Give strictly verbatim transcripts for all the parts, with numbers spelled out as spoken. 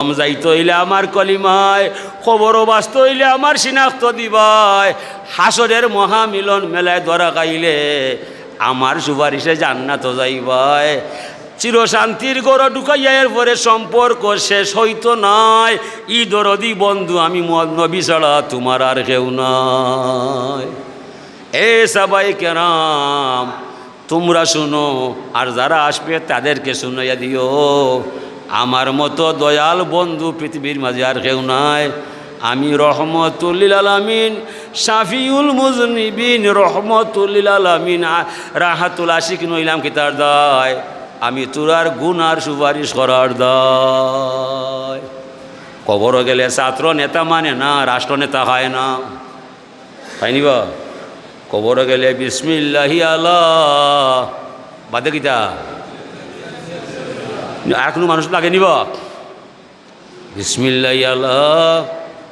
যাইতে অইলে আমার কলিমায়, কবরো বাঁচতে অইলে আমার শিনাখত দিবায়, হাশরের মহামিলন মেলায় ধরা খাইলে আমার সুপারিশে জান্নাতো যাইবায়। চিরশান্তির ঘরো ঢুকাইয়া এরপরে সম্পর্ক শেষ অইতো নায়। ই দরদি বন্ধু আমি ম-, নবী ছাড়া তুমার আর কেউ নাই। এ সাহাবায়ে কেরাম, তুমরা শুনো, আর যারা আসবে তাদেরকে শুনাইয়া দিও। আমার মতো দয়াল বন্ধু পৃথিবীর মাঝে আর কেউ নাই। আমি রহমতুল্লিল আলামিন, শাফিউল মুজনিবিন, রহমতুল্লিল আলামিন, আ-, রাহাতুল আশিক নইলাম কিতার দায়? আমি তুরার গুনার সুপারিশ করার দায়। কবরো গেলে ছাত্র নেতা মানে না, রাষ্ট্র নেতা খায় না। তাই নিবা? কবরো গেলে বিসমিল্লাহি আলা, বাদে কিতা? আর কুনু মানুষ লাগে নিবা? বিসমিল্লাহি আলা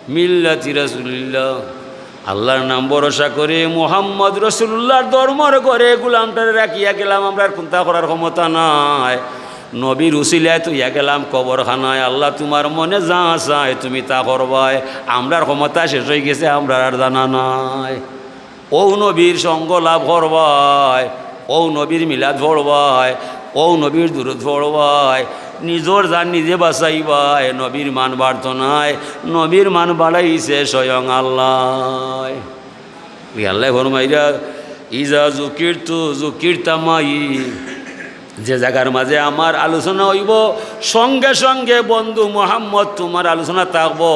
মিল্লাতি রাসূলিল্লাহ। আল্লার নাম ভরসা করি, মুহাম্মদ রাসূলুল্লাহর ধর্মর ঘরে গুলামটারে রাখিয়া গেলাম, আমরার কুন্তা করার ক্ষমতা নাই। নবীর উসিলায় থইয়া গেলাম কবরখানায়, আল্লা তুমার মনে যা চায় তুমি তা করবায়, আমরার ক্ষমতা শেষ অইগেছে, আমরার আর জানা নাই। অউ নবীর সঙ্গ লাভ করবায়, অউ নবীর মিলাদ পড়বায়, অউ নবীর দুরুদ পড়বায়, নিজর জান নিজে বাঁচাইবায়, নবীর মান বাড়তো নায়, নবীর মান বাড়াইছে স্বয়ং আল্লায়। ই আল্লায় ফরমাইরা, "ইজা যুকিরতু যুকিরতা মাই।" যে জাগার মাঝে আমার আলোচনা অইবো, সঙ্গে সঙ্গে বন্ধু মুহাম্মদ তুমার আলোচনা থাকবো।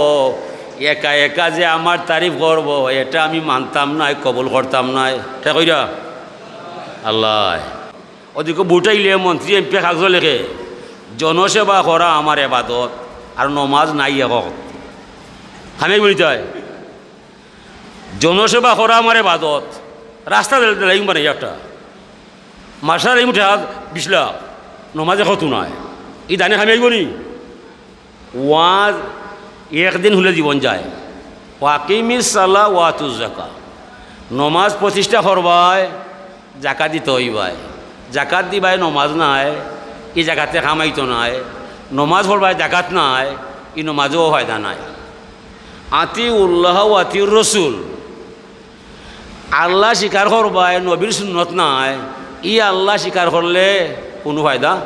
একা একা যে আমার তারিফ করবো, এটা আমি মানতাম নায়, কবুল করতাম নায়। ঠিক কইরা? আল্লায়। ওদিকে ভোট আইলে মন্ত্রী, এমপি কাগজ লেখে, "জনসেবা করা আমার এবাদত, আর নমাজ নাই একক।" আমি বলি তাই, "জনসেবা করা আমার এবাদত।" রাস্তা দিলাইমু বানাই একটা, মাদ্রাসা দিলাইমু টেকা বিশ লাখ, নমাজে কত নাই, ই দানে কামিয়াইবো নি? ওয়াজ একদিন হুনলে জীবন যায়। ওয়াকিমিস সালা ওয়াতুজ জাকা, নমাজ প্রতিষ্ঠা করবায়, জাকাত দিতে অইবায়। জাকাত দিবায় নমাজ নাই, ই জাকাতে কামাইতো নায়। নমাজ পড়বায় জাকাত নাই, ই নমাজেও ফায়দা নাই। আতিউল্লাহ ওয়া আতিউর রসুল, আল্লা স্বীকার করবায়, নবীর সুন্নত নাই, ই আল্লা স্বীকার করলে কুনু ফায়দা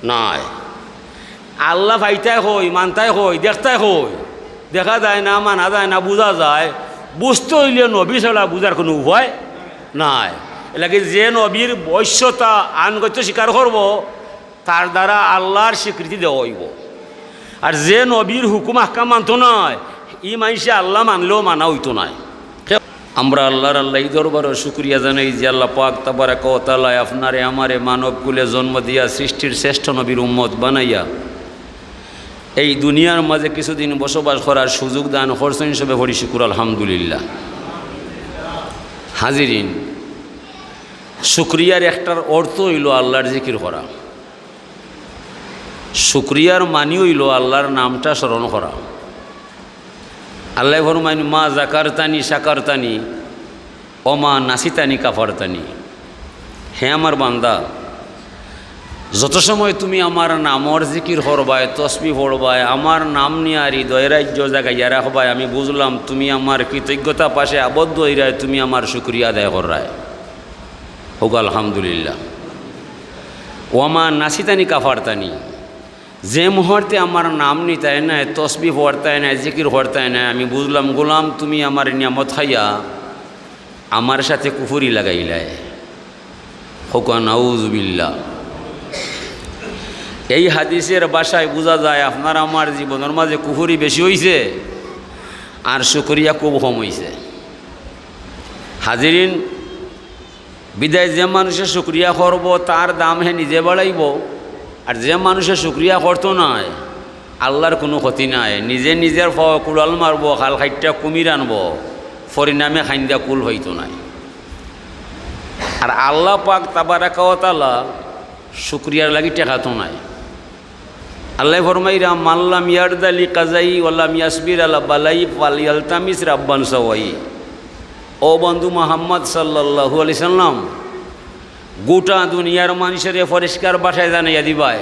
নাই। আল্লা পাইতায় কই, মানতায় কই, দেখতায় কই? দেখা যায় না, মানা যায় না, বুঝা যায়। বুঝতে অইলে নবী ছাড়া বুঝার কুনু উপায় নাই। এরলাগি যে নবীর বশ্যতা আনুগত্য স্বীকার করবো, তার দ্বারা আল্লার স্বীকৃতি দেওয়া অইবো। আর যে নবীর হুকুম আহকাম মানতো নায়, ই মানষে আল্লা মানলেও মানা অইতো নায়। আমরা আল্লার আল্লাহ ই দরবারো শুকরিয়া জানাই যে আল্লা পাক তাবারাকা ওয়া তাআলায় আপনারে আমারে মানব কুলে জন্ম দিয়া সৃষ্টির শ্রেষ্ঠ নবীর উম্মত বানাইয়া এই দুনিয়ার মাঝে কিছুদিন বসবাস করার সুযোগ দান করছইন। সবে পড়ি শুকুর আলহামদুলিল্লাহ। হাজিরিন, শুকরিয়ার একটার অর্থ অইলো আল্লার জিকির করা। শুকরিয়ার মানি অইলো আল্লার নামটা স্মরণ করা। আল্লায় ফরমাইন, "মা জাকারতানি শাকারতানি, ওমা নাসিতানি কাফারতানি।" হে আমার বান্দা, যত সময় তুমি আমার নামর জিকির করবায়, তসবি পড়বায়, আমার নাম নিয়া হৃদয় রাজ্য জাগাইয়া রাখবায়, আমি বুঝলাম তুমি আমার কৃতজ্ঞতা পাশে আবদ্ধ অইরায়, তুমি আমার শুকরিয়া আদায় কররায়। হোক আলহামদুলিল্লাহ। ওমা নাসিতানি কাফারতানি, যে মুহূর্তে আমার নাম নিতায় নায়, তসবি পড়তায় নায়, জিকির করতায় নায়, আমি বুঝলাম, গোলাম, তুমি আমার নিয়ামত খাইয়া আমার সাথে কুফুরি লাগাইলায়। হোক নাউজুবিল্লাহ। এই হাদিসের ভাষায় বুঝা যায়, আপনার আমার জীবনর মাঝে কুফুরি বেশি অইছে, আর শুকরিয়া খুব কম অইছে। হাজিরিন, বিদায় যে মানষে শুকরিয়া করবো, তার দাম হে নিজে বাড়াইবো। আর যে মানষে শুকরিয়া করতো নায়, আল্লার কুনু ক্ষতি নাই। নিজে নিজর পাও কুড়াল মারবো, খাল খাইট্টা কুমির আনবো, পরিণামে খাইন্দা কুল অইতো নায়। আর আল্লা পাক তাবারাকা ওয়া তাআলা শুকরিয়ার লাগি টেকাতো নায়। আল্লায় ফরমাইরা, "মাল্লাম ইয়ারদা লি কাজাই ওয়ালাম ইয়াসবির আলা বালাই ফালিয়ালতামিস রাব্বান সাওয়াই।" ও বন্ধু মুহাম্মদ সাল্লাল্লাহু আলাইহি সাল্লাম, গোটা দুনিয়ার মানষরে পরিষ্কার ভাষায় জানাইয়া দিবায়,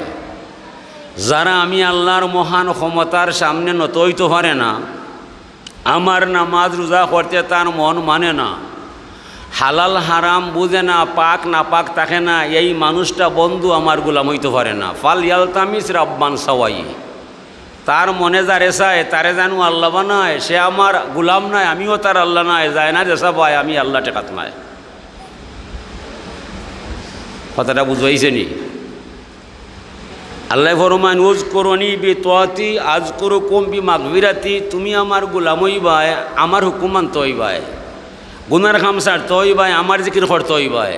যারা আমি আল্লাহর মহান ক্ষমতার সামনে নত অইতো পারে না, আমার নামাজ রোজা করতে তার মন মানে না, হালাল হারাম বুঝে না, পাক নাপাক থাকে না, এই মানুষটা বন্ধু আমার গোলাম অইতো পারে না। ফাল ইয়ালতামিস রাব্বান সাওয়াই, তার মনে যারে চায় তারে যেন আল্লাহ বানায়, সে আমার গোলাম নায়, আমিও তার আল্লাহ নায়, যায় না যেছা পায়, আমি আল্লাহ ঠেকাত নায়। কথাটা বুঝাইছে নি? আল্লাহ ফরমাইন, "উযকুরুনি বিতাআতি আযকুরুকুম বিমাগফিরাতি", তুমি আমার গোলাম অইবায়, আমার হুকুম মানতো অইবায়, গুনার কাম ছাড়তো অইবায়, আমার জিকির করতো অইবায়।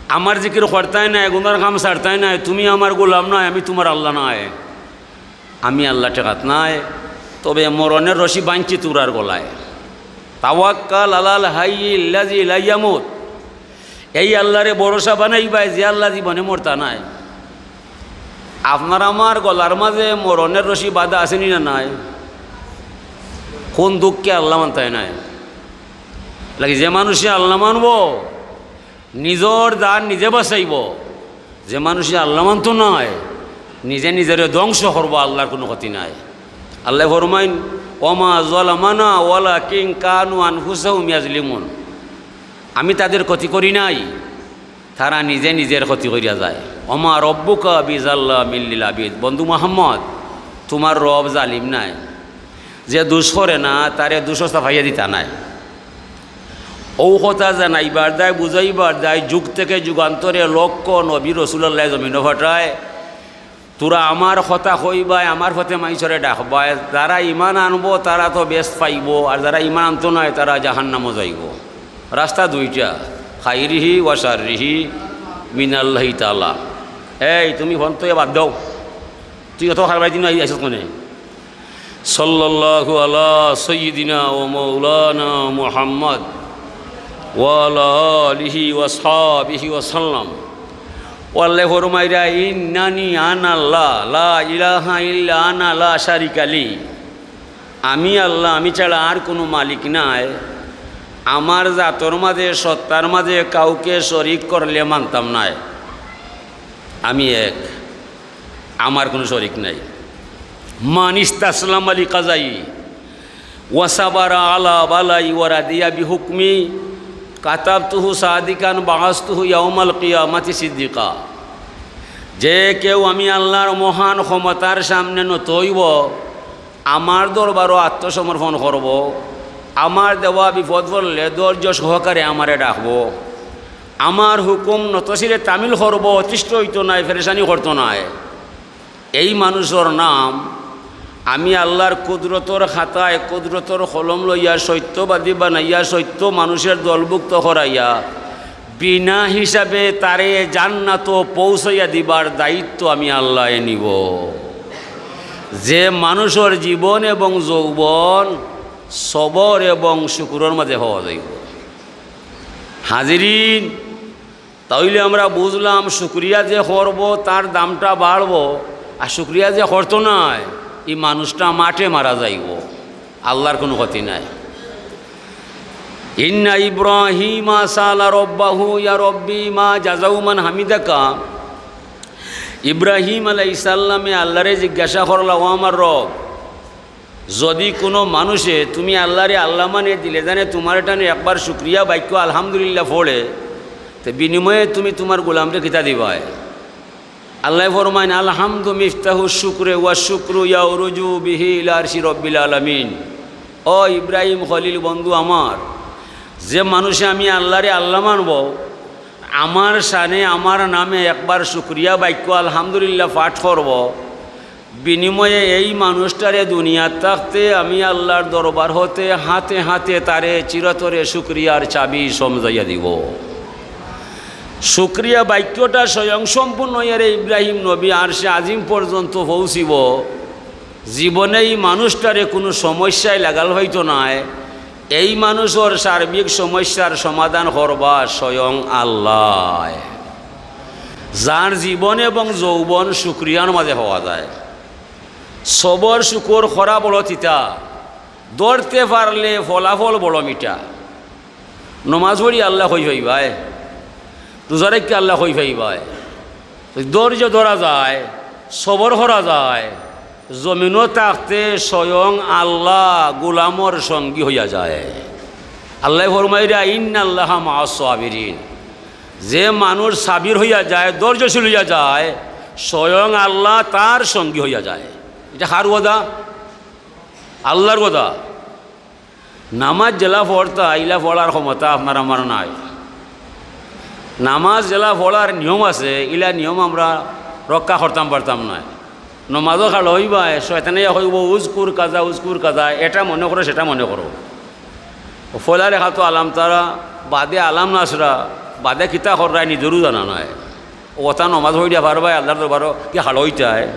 আমার জিকির করতায় নায়, গুনার কাম ছাড়তায় নায়, তুমি আমার গোলাম নায়, আমি তুমার আল্লাহ নায়, আমি আল্লাহ ঠেকাত নায়। তবে মরণের রশি বানছি তুরার গলায়। তাওয়াক্কাল আলাল হাইয়িল্লাযী লা ইয়ামুত। এই আল্লাহরে ভরসা বানাইবায়, যে আল্লাহ জীবনে মরতা নায়। আপনার আমার গলার মাঝে মরণের রশি বাঁধা আছে নি না নাই? কোন দুঃখে আল্লাহ মানতায় নায়? লাগি যে মানুষে আল্লাহ মানবো, নিজর জান নিজে বাঁচাইবো। যে মানুষে আল্লাহ মানতো নায়, নিজে নিজরে ধ্বংস করবো, আল্লাহর কুনু ক্ষতি নাই। আল্লাহ ফরমাইন, "ওমা যালামানা ওয়ালাকিন কানু আনফুসাহুম ইয়াজলিমুন।" আমি তাদের ক্ষতি করি নাই, তারা নিজে নিজের ক্ষতি করিয়া যায়। "ওমা রব্বুকা বিজাল্লামিল লিল আবিদ।" বন্ধু মোহাম্মদ, তুমার রব জালিম নায়, যে দুষ করে না, তারে দুষ চাপাইয়া দিতা নায়। অউ কথা জানাইবার দায়, বুঝাইবার দায়, যুগ থেকে যুগান্তরে লক্ষ নবী রসুল আল্লায় জমিনো পাঠায়। তুরা আমার কথা কইবায়, আমার পথে মাইনষরে ডাকবায়, যারা ইমান আনবো, তারা তো বেহেস্ত পাইবো, আর যারা ইমান আনতো নায়, তারা জাহান্নামো যাইবো। রাস্তা দুইটা, খাইরিহি ওয়া শাররিহি মিনাল্লাহি তাআলা। এই, তুমি ফোন তো বাদ দাও, তুই অত খারবাই দিন আইসস কোনে? সাল্লাল্লাহু আলা সাইয়্যিদিনা ওয়া মাওলানা মুহাম্মদ ওয়া আলা আলিহি ওয়া সাহবিহি ওয়া সাল্লাম। ও আল্লাহ ফরমাইরা, "ইন্নানি আনা আল্লাহ, লা ইলাহা ইল্লা আনা, লা শারিকা লি।" আমি আল্লাহ, আমি ছাড়া আর কুনু মালিক নাই। আমার জাতর মাঝে, সত্তার মাঝে কাউকে শরিক করলে মানতাম নায়। আমি এক, আমার কুনু শরিক নাই। মান ইস্তাসলামা লিকাযাই ওয়া সাবারা আলা বালাই ওয়া রাদিয়া বিহুকমি কাতাবতুহু সাদিকান বাআসতুহু ইয়াউমাল কিয়ামাতি সিদ্দিকা। যে কেউ আমি আল্লাহর মহান ক্ষমতার সামনে নত অইবো, আমার দরবারো আত্মসমর্পণ করবো, আমার দেওয়া বিপদ পড়লে ধৈর্য সহকারে আমারে ডাকবো, আমার হুকুম নতশিরে তামিল করবো, অতিষ্ঠ অইতো নায়, পেরেশানি করতো নায়। এই মানুষর নাম আমি আল্লাহর কুদরতর খাতায় কুদরতর কলম লইয়া সত্যবাদী বানাইয়া সত্য মানুষের দলভুক্ত করাইয়া বিনা হিসাবে তারে জান্নাতো পৌঁছাইয়া দিবার দায়িত্ব আমি আল্লায় নিবো। যে মানুষর জীবন এবং যৌবন সবর এবং শুকুরর মাঝে পাওয়া যাইবো। হাজিরিন, তাইলে আমরা বুঝলাম, শুকরিয়া যে করবো, তার দামটা বাড়বো, আর শুকরিয়া যে করতো নায়, ই মানুষটা মাঠে মারা যাইবো, আল্লাহর কুনু ক্ষতি নাই। ইন্না ইব্রাহিমা সাআলা রব্বাহু, ইয়া রব্বি মা জাযাউ মান হামিদাকা। ইব্রাহিম আলাইহিস সালামে আল্লাহরে জিজ্ঞাসা করলা, "ও আমার রব, যুদি কুনু মানুষে তুমি আল্লাহরে আল্লাহ মানে দিলে জানে তুমার টানে একবার শুকরিয়া বাক্য আলহামদুলিল্লাহ পড়ে, তে বিনিময়ে তুমি তুমার গোলামরে কিতা দিবায়?" আল্লায় ফরমাইন, "আলহামদু মিফতাহু শুকরে ওয়া শুকরু ইয়াউরুজু বিহি ইলা আরশি রব্বিল আলামিন।" ও ইব্রাহিম খলিল বন্ধু আমার, যে মানুষে আমি আল্লাহরে আল্লাহ মানবো, আমার শানে, আমার নামে একবার শুকরিয়া বাক্য আলহামদুলিল্লাহ পাঠ করবো, বিনিময়ে এই মানুষটারে দুনিয়াত থাকতে আমি আল্লাহর দরবার হতে হাতে হাতে তারে চিরতরে শুকরিয়ার চাবি সমঝাইয়া দিবো। শুকরিয়া বাক্যটা স্বয়ং সম্পূর্ণ অইয়ারে ইব্রাহিম নবী আরশে আজিম পর্যন্ত পৌঁছিবো। জীবনে ই মানুষটারে কুনু সমস্যায় লাগাল পাইতো নায়। এই মানুষর সার্বিক সমস্যার সমাধান করবা স্বয়ং আল্লায়। যার জীবন এবং যৌবন শুকরিয়ার মাঝে পাওয়া যায়। সবর শুকর করা বড় তিতা, ধরতে পারলে ফলাফল বড় মিঠা। নমাজ পড়ি আল্লাহ কই পাইবায়, রোজা রাখি আল্লাহ কই পাইবায়। ধৈর্য ধরা যায়, সবর করা যায়, জমিনো থাকতে স্বয়ং আল্লাহ গোলামর সঙ্গী হইয়া যায়। আল্লায় ফরমাইরা, "ইন্নাল্লাহা মা'আস সাবিরিন।" যে মানুষ সাবির হইয়া যায়, ধৈর্যশীল হইয়া যায়, স্বয়ং আল্লাহ তার সঙ্গী হইয়া যায়। ইটা কার ওয়াদা? আল্লাহর ওয়াদা। নামাজ যেলা পড়তা, ইলা পড়ার ক্ষমতা আপনার আমার নাই। নামাজ যেলা পড়ার নিয়ম আছে, ইলা নিয়ম আমরা রক্ষা করতাম পারতাম নায়। নমাজও খাড়া হইবায়, শয়তানে ইয়া কইবো, "উজকুর কাজা, উজকুর কাজা, এটা মনে করো, সেটা মনে করো।" ও ফলার একা তো আলাম তারা, বাদে আলাম নাসরা, বাদে কিতা কররায় নিজরও জানা নাই। ও ওতা নমাজ পড়িয়া পারবায়, আল্লাহর দরবারও কি খাড়া হইতায়?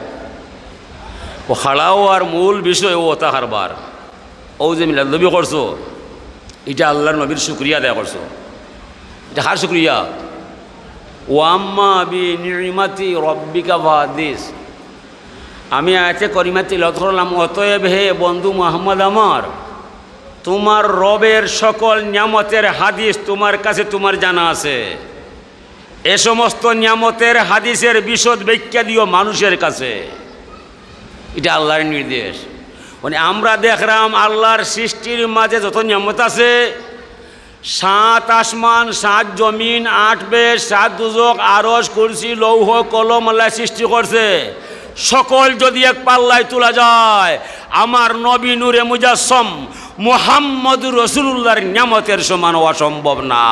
ও খাড়া হওয়ার মূল বিষয় ও ওতা কারবার। ও যে মিলাদ নবী করছো, ইটা আল্লাহর নবীর শুকরিয়া আদায় করছো। ইটা কার শুকরিয়া? "ওয়া আম্মা বি নি'মাতি রাব্বিকা ফাহাদ্দিস।" আমি আয়াতে করিমা তিলাওয়াত করলাম, "অতএব হে বন্ধু মুহাম্মদ আমার, তোমার রবের সকল নিয়ামতের হাদিস তোমার কাছে তোমার জানা আছে। এ সমস্ত নিয়ামতের হাদিসের বিশদ ব্যাখ্যা দিও মানুষের কাছে।" ইটা আল্লাহর নির্দেশ। মানে আমরা দেখরাম আল্লাহর সৃষ্টির মাঝে যত নিয়ামত আছে, সাত আসমান, সাত জমিন, আট বেহেশত, সাত দুজখ, আরশ, কুরসি, লৌহ, কলম আল্লায় সৃষ্টি করছে। সকল যদি এক পাল্লায় তোলা যায়, আমার নবী নূরে মুজাসসম মুহাম্মদুর রাসূলুল্লাহর নিয়ামতের সমান হওয়া সম্ভব না।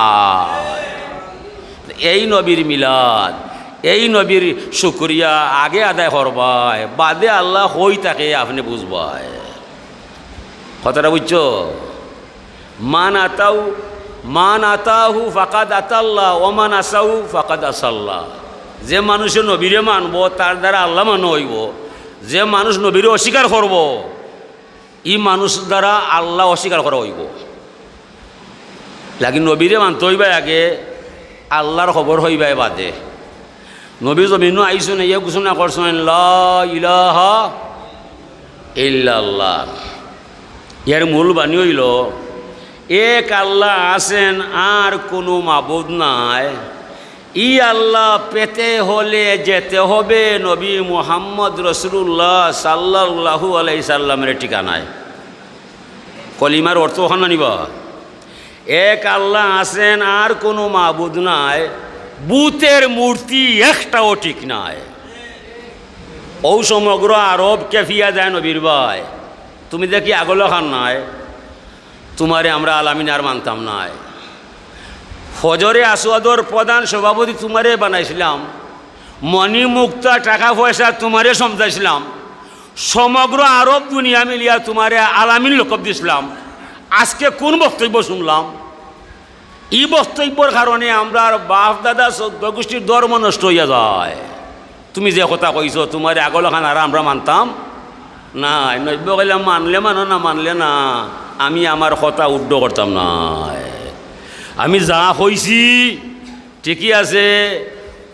এই নবীর মিলাদ, এই নবীর শুকরিয়া আগে আদায় করবায়, বাদে আল্লাহ কই থাকে আপনে বুঝবায়। কথাটা বুঝছো? "মান আতাউ, মান আতাহু ফাকাদ আতাল্লাহ, ওয়া মান আসাহু ফাকাদ আসাল্লাহ।" যে মানুষে নবীরে মানবো, তার দ্বারা আল্লাহ মানা হইবো। যে মানুষ নবীরে অস্বীকার করবো, ই মানুষ দ্বারা আল্লাহ অস্বীকার করা হইবো। লাগি নবীরে মানতে হইবায় আগে, আল্লাহর খবর হইবায় বাদে। নবী জমিনো আইছইন, ইয়া ঘোষণা করছইন, "লা ইলাহা ইল্লাল্লাহ।" এর মূল বাণী হইল, এক আল্লাহ আছেন, আর কোনো মাবুদ নাই। ই আল্লাহ পেতে হলে যেতে হবে নবী মুহাম্মদ রাসূলুল্লাহ সাল্লাল্লাহু আলাইহি সাল্লামের ঠিকানায়। কলিমার অর্থ ওখান না নিবা? এক আল্লাহ আছেন, আর কোনো মাবুদ নাই, বুতের মূর্তি একটাও ঠিক নাই। ও সমগ্র আরব কেঁপিয়া যায় নবীর বায়, "তুমি দেখি আগলা খান নাই, তোমারে আমরা আলামিন আর মানতাম নায়। হজরে আসওয়াদর প্রধান সভাপতি তোমারে বানাইছিলাম, মণি মুক্তা টাকা পয়সা তোমারে সমঝাইছিলাম, সমগ্র আরব দুনিয়া মিলিয়া তোমারে আলামিন লকব দিছিলাম। আজকে কোন বক্তব্য শুনলাম? ই বক্তব্যর কারণে আমরার বাপ দাদা চৌদ্দ গোষ্ঠীর ধর্ম নষ্ট হইয়া যায়। তুমি যে কথা কইছো, তোমারে আগলা খান আর আমরা মানতাম না।" নবীয়ে কইলা, "মানলে মানো, না মানলে না, আমি আমার কথা উড্ড করতাম না। আমি যা কইছি ঠিকই আছে,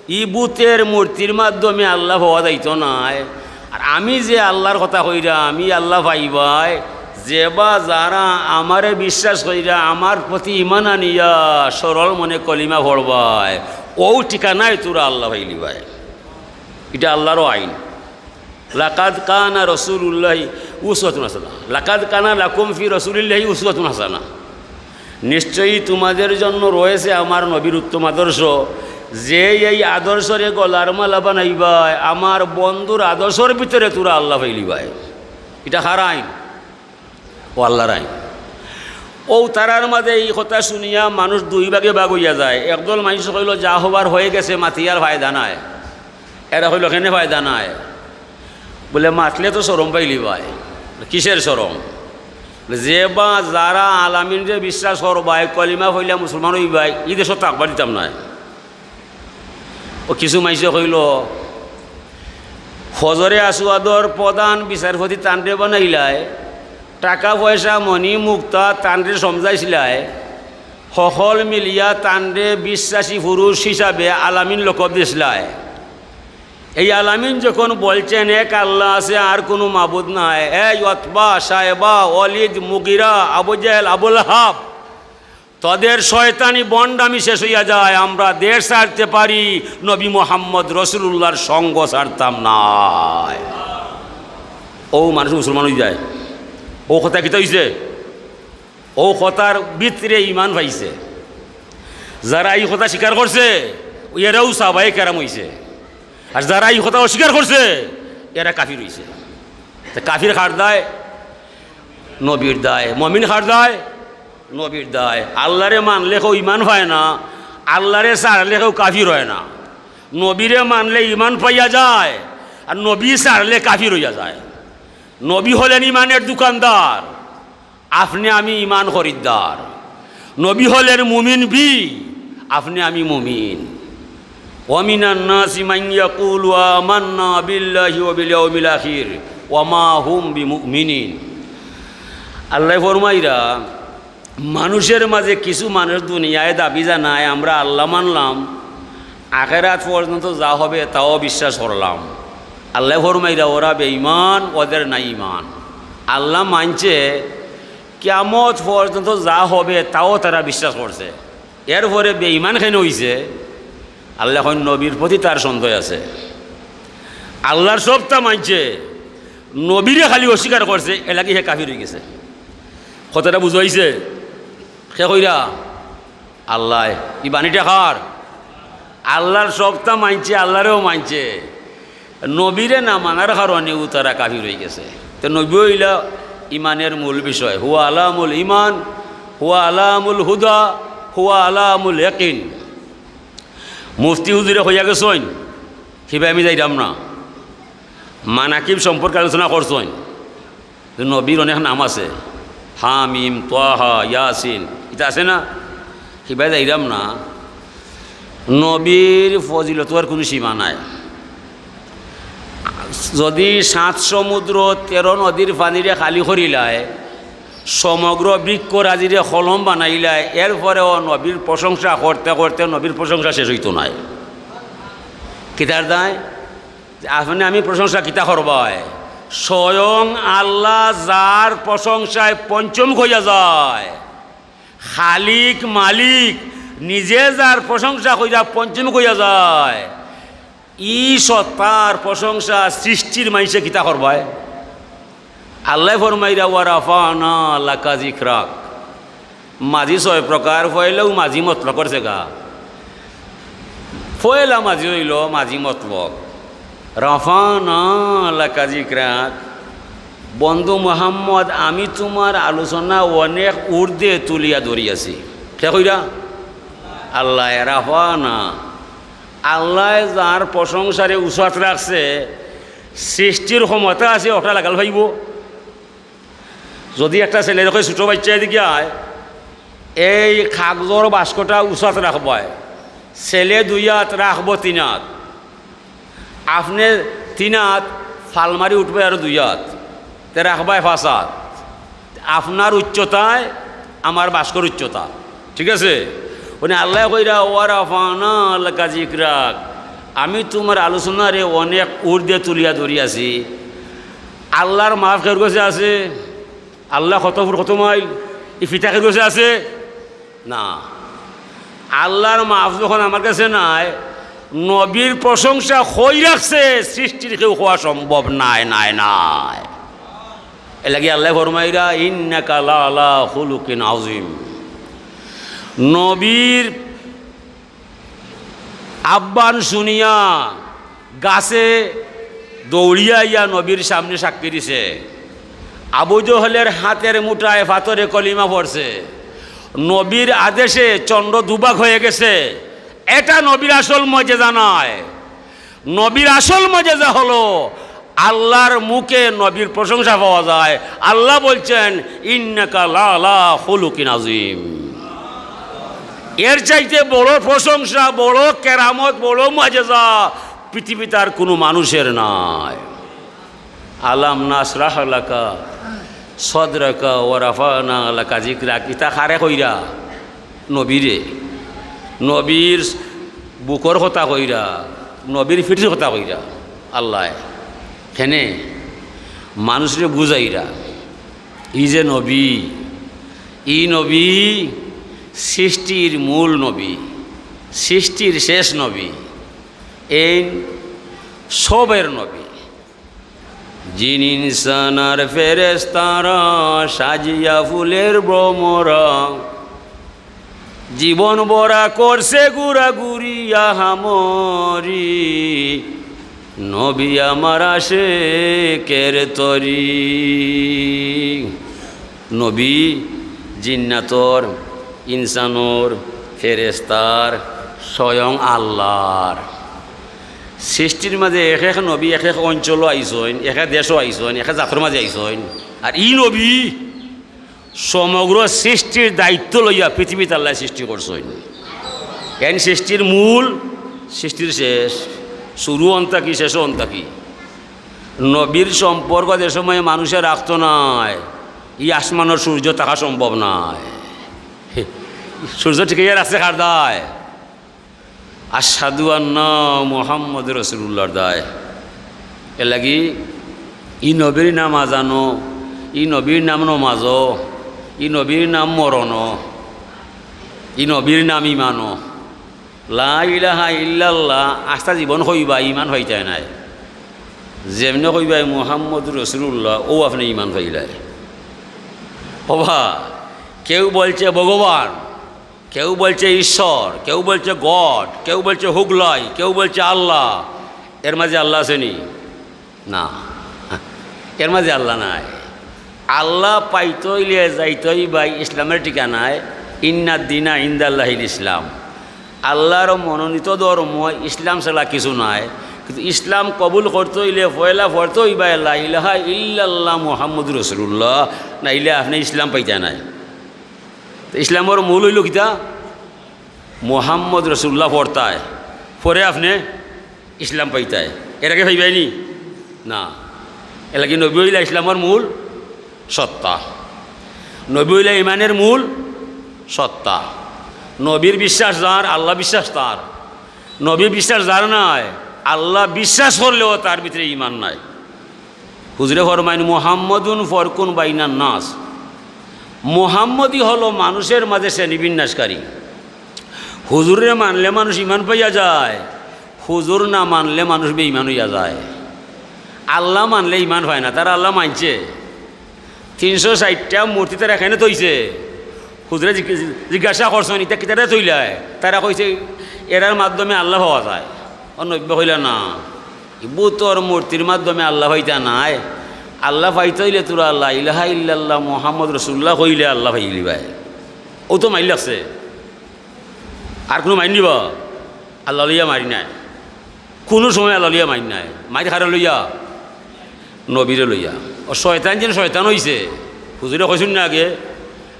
ই বুতের মূর্তির মাধ্যমে আল্লাহ পাওয়া যাইতো নায়। আর আমি যে আল্লাহর কথা কইরাম, ই আল্লাহ পাইবায়, যে বা যারা আমারে বিশ্বাস কইরা, আমার প্রতি ঈমান আনিয়া সরল মনে কলিমা পড়বায়, অউ ঠিকানায় তোরা আল্লাহ পাইলিবায়।" ইটা আল্লাহরও আইন। লাকাদ কানা রাসূলুল্লাহি উসওয়াতুন হাসানা। লাকাদ কানা লাকুম ফি রাসূলিল্লাহি উসওয়াতুন হাসানা। নিশ্চয়ই তোমাদের জন্য রয়েছে আমার নবীর উত্তম আদর্শ। যে এই আদর্শরে গলার মালা বানাইবায়, আমার বন্ধুর আদর্শর ভিতরে তোরা আল্লাহ পাইলিবায়। ইটা কার আইন? অউ আল্লাহর আইন। অউ তারার মাঝে ই কথা শুনিয়া মানুষ দুই ভাগে ভাগ অইয়া যায়। একদল মানুষ কইলো, "যা হবার হয়ে গেছে, মাতিয়ার ফায়দা নাই।" এরা কইলো, "কেনে ফায়দা নাই?" বুলে, "মাতলে তো শরম পাইলিবায়।" বুলে, "কিসের শরম?" বুলে, "যে বা যারা আলামিনরে বিশ্বাস করবায়, কলিমা পড়িলা মুসলমান অইবায়, ই দেশো থাকবার দিতাম নায়।" অউ কিছু মাইনষে কইলো, হজরে আসওয়াদর প্রধান বিচারপতি তানরে বানাইলায়, টাকা পয়সা মণি মুক্তা তানরে সমঝাইছিলায়, হকল মিলিয়া তানরে বিশ্বাসী পুরুষ হিসাবে আলামিন লকব দিছিলায়। এই আলামিন যখন বলছেন, "এক আল্লাহ আছে, আর কোনো মাবুদ নাই", এই উতবা, শায়বা, ওয়ালিদ, মুগিরা, আবু জেহেল, আবু লাহাব, তোদের শয়তানি বন্ডামি শেষ অইয়া যায়, আমরা দেশ ছাড়তে পারি, নবী মোহাম্মদ রসুলুল্লাহর সঙ্গ ছাড়তাম নায়। অউ মানুষ মুসলমান অইযায়। অউ কথা কিতা অইছে? অউ কথার ভিতরে ইমান পাইছে। যারা ই কথা স্বীকার করছে, এরাউ সাহাবায়ে কেরাম অইছে। আর যারা ই কথা অস্বীকার করছে, এরা কাফির অইছে। তে কাফির কার দায়? নবীর দায়। মমিন কার দায়? নবীর দায়। আল্লারে মানলে কেউ ইমান পায় না, আল্লারে ছাড়লে কেউ কাফির অয় না। নবীরে মানলে ইমান পাইয়া যায়, আর নবী ছাড়লে কাফির অইয়া যায়। নবী হলেন ইমানের দোকানদার, আপনে আমি ইমান খরিদ্দার। নবী হলেন মুমিন বি, আপনে আমি মুমিন। ومن الناس من يقول آمنا بالله وباليوم الآخر وما هم بمؤمنين। আল্লায় ফরমাইরা, মানুষের মাঝে কিছু মানুষ দুনিয়ায় দাবি জানায়, "আমরা আল্লাহ মানলাম, আখেরাত পর্যন্ত যা হবে তাও বিশ্বাস করলাম।" আল্লায় ফরমাইরা, "ওরা বেঈমান, ওদের নাই ঈমান।" আল্লাহ মানছে, কিয়ামত পর্যন্ত যা হবে তাও তারা বিশ্বাস করছে, এরপরে বেঈমান কেনে অইছে? আল্লায় কইন, নবীর প্রতি তার সন্দেহ আছে। আল্লার সবটা মানছে, নবীরে খালি অস্বীকার করছে, এরলাগি হে কাফির অইগেছে। কথাটা বুঝাইছে? কে কইরা? আল্লায়। ই বাণীটা কার? আল্লার সবটা মানছে, আল্লারেও মানছে। নবীরে না মানার কারণেউ তারা কাফির অইগেছে। তে নবী অইলা ইমানের মূল বিষয়। হুয়া আলামুল ইমান, হুয়া আলামুল হুদা, হুয়া আলামুল ইয়াকিন। মুফতি হুজুরে কইয়া গেছইন, হিবায় আমি যাইরাম না। মানাকিব সম্পর্কে আলোচনা করছইন। যে নবীর অনেক নাম আছে, হামিম, ত্বাহা, ইয়াসিন, ইতা আছে না? হিবায় যাইরাম না। নবীর ফজিলতর কুনু সীমা নাই। যদি সাত সমুদ্র, তেরো নদীর পানিরে খালি করিলায়, সমগ্র বৃক্ষরাজিরে কলম বানাইলায়, এরপরেও নবীর প্রশংসা করতে করতে নবীর প্রশংসা শেষ অইতো নায়। কিতার দায়? আপনে আমি প্রশংসা কিতা করবায়? স্বয়ং আল্লাহ যার প্রশংসায় পঞ্চমুখ অইয়া যায়, খালিক মালিক নিজে যার প্রশংসা কইরা পঞ্চমুখ অইয়া যায়, ই সত্তার প্রশংসা সৃষ্টির মানষে কিতা করবায়? আল্লায় ফরমাইরা, "ওয়া রাফা'না লাকা যিকরাক।" মাজি ছয় প্রকার, পয়লাউ মাজি মতলকর জেগা। পয়লা মাজি অইলো মাজি মতলক। "রাফা'না লাকা যিকরাক।" বন্ধু মুহাম্মদ, আমি তুমার আলোচনা অনেক ঊর্ধ্বে তুলিয়া ধরিয়াছি। কে কইরা? আল্লায়। রাফা'না। আল্লায় যার প্রশংসারে উচাত রাখছে, সৃষ্টির ক্ষমতা আছে, অটা লাগাল পাইবো। যদি একটা ছেলেরে কয়, "ছোট বাইচ্চা, এদিকে আয়, এই কাগজর বাস্কটা উচাত রাখবায়।" ছেলে দুই আত, রাখবো তিন আত। আপনে তিন আত, ফাল মারি উঠবায় আরো দুই আত, তে রাখবায় পাঁচ আত। আপনার উচ্চতায় আমার বাস্কর উচ্চতা, ঠিক আছে? মানে আল্লায় কইরা, "ওয়া রাফা'না লাকা যিকরাক।" আমি তুমার আলোচনারে অনেক ঊর্ধ্বে তুলিয়া ধরিয়াছি। আল্লার মাফ কেউর গেছে আছে? আল্লা কত ফুট কত মাইল? ই ফিতা কেউর গেছে আছে? না। আল্লার মাফ যখন আমার গেছে নাই, নবীর প্রশংসা কই রাখছে, সৃষ্টির কেউ কওয়া সম্ভব নায়, নায়, নায়। এরলাগি আল্লায় ফরমাইরা, "ইন্নাকা লাআলা খুলুকিন আযীম।" নবীর আহ্বান শুনিয়া গাছে দৌড়িয়া আইয়া নবীর সামনে সাক্ষী দিছে। আবু জহলের হাতের মুঠায় পাথরে কলিমা পড়ছে। নবীর আদেশে চন্দ্র দুভাগ হয়ে গেছে। এটা নবীর আসল মজেজা নয়। নবীর আসল মজেজা হলো আল্লার মুখে নবীর প্রশংসা পাওয়া যায়। আল্লা বলছেন, "ইন্নাকা লাআলা খুলুকিন আযীম।" এর চাইতে বড় প্রশংসা, বড় কেরামত, বড় মজেজা পৃথিবীতে আর কুনু মানুষের নাই। আলাম নাশরাহ লাকা সদরাকা ওয়া রাফা'না লাকা যিকরাক। ইতা কারে কইরা? নবীরে। নবীর বুকর কথা কইরা, নবীর পিঠির কথা কইরা। আল্লায় কেনে মানুষরে বুঝাইরা, ই যে নবী, ই নবী সৃষ্টির মূল নবী, সৃষ্টির শেষ নবী, এইন সবের নবী। জিন ইনসান আর ফেরেশতারা সাজিয়া ফুলের ভ্রমরা, জীবন ভরা করছে ঘুরাঘুরি আহামরি, নবী আমার আশেকের তরি। নবী জিন্নাতর, ইনসানর, ফেরেশতার, স্বয়ং আল্লাহর। সৃষ্টির মাঝে এক এক নবী এক এক অঞ্চলো আইছইন, এক এক দেশো আইছইন, এক এক জাতর মাঝে আইছইন। আর ই নবী সমগ্র সৃষ্টির দায়িত্ব লইয়া পৃথিবীত আল্লায় সৃষ্টি করছইন। এইন সৃষ্টির মূল, সৃষ্টির শেষ, শুরু অন থাকি, শেষ অন থাকি। নবীর সম্পর্ক যে সময় মানুষে রাখতো নায়, ই আসমানর সূর্য থাকা সম্ভব নায়। সূর্য টিকাইয়া রাখছে কার দায়? আশহাদু আন্না মুহাম্মদ রাসূলুল্লাহর দায়। এরলাগি ই নবীর নাম আজানো, ই নবীর নাম নমাজো, ই নবীর নাম মরণো, ই নবীর নাম ইমানো। লা ইলাহা ইল্লাল্লাহ আস্তা জীবন কইবায়, ইমান পাইতায় নায়। যেমনে কইবায় মুহাম্মদুর রাসূলুল্লাহ, অউ আপনে ইমান পাইলায়। ওবা, কেউ বলছে ভগবান, কেউ বলছে ঈশ্বর, কেউ বলছে গড, কেউ বলছে হুগলাই, কেউ বলছে আল্লাহ। এর মাঝে আল্লাহ আছে নি? না, এর মাঝে আল্লাহ নাই। আল্লাহ পাইতে অইলে যাইতে অইবায় ইসলামের ঠিকানায়, ইন্নাদ দীনা ইনদাল্লাহিল ইসলাম। আল্লাহর মনোনীত ধর্ম ইসলাম ছাড়া কিছু নাই। কিন্তু ইসলাম কবুল করতে অইলে পয়লা পড়তে অইবায় লা ইলাহা ইল্লাল্লাহ মুহাম্মদুর রাসূলুল্লাহ, নাইলে আপনে ইসলাম পাইতা নায়। তো ইসলামর মূল অইলো কিতা? মুহাম্মদ রাসূলুল্লাহ পড়তায়, পরে আপনে ইসলাম পাইতায়। এর আগে পাইবায় নি? না। এরলাগি নবী অইলা ইসলামর মূল সত্তা, নবী অইলা ইমানের মূল সত্তা। নবীর বিশ্বাস যার, আল্লাহ বিশ্বাস তার। নবীর বিশ্বাস যার নাই, আল্লাহ বিশ্বাস করলেও তার ভিতরে ইমান নাই। হুজুরে ফরমাইন, "মুহাম্মদুন ফরকুন বাইনান নাস।" মুহাম্মদই হলো মানুষের মাঝে শ্রেণী বিন্যাসকারী। হুজুররে মানলে মানুষ ইমান পাইয়া যায়, হুজুর না মানলে মানুষ বেইমান অইয়া যায়। আল্লাহ মানলে ইমান পায় না, তারা আল্লাহ মানছে। তিনশো ষাইটটা মূর্তি তারা কেনে থইছে। হুজুরে জিজ্ঞ-, জিজ্ঞাসা করছইন, "ইতা কিতারে থইলায়?" তারা কইছে, "এরার মাধ্যমে আল্লাহ পাওয়া যায়।" অউ নবীয়ে কইলা, "না, ই বুতর মূর্তির মাধ্যমে আল্লাহ পাইতা নায়। আল্লাহ পাইতে অইলে তোরা লা ইলাহা ইল্লাল্লাহ মুহাম্মদ রাসূলুল্লাহ কইলে আল্লাহ পাইলিবায়।" অউ তো মাইর লাগছে। আর কুনু মাইর নিবা? আল্লাহ লইয়া মাইর নাই। কুনু সময় আল্লাহ লইয়া মাইর নাই। মাইর কারে লইয়া? নবীরে লইয়া। অউ শয়তান যেন শয়তান অইছে, হুজুরে কইছইন না আগে,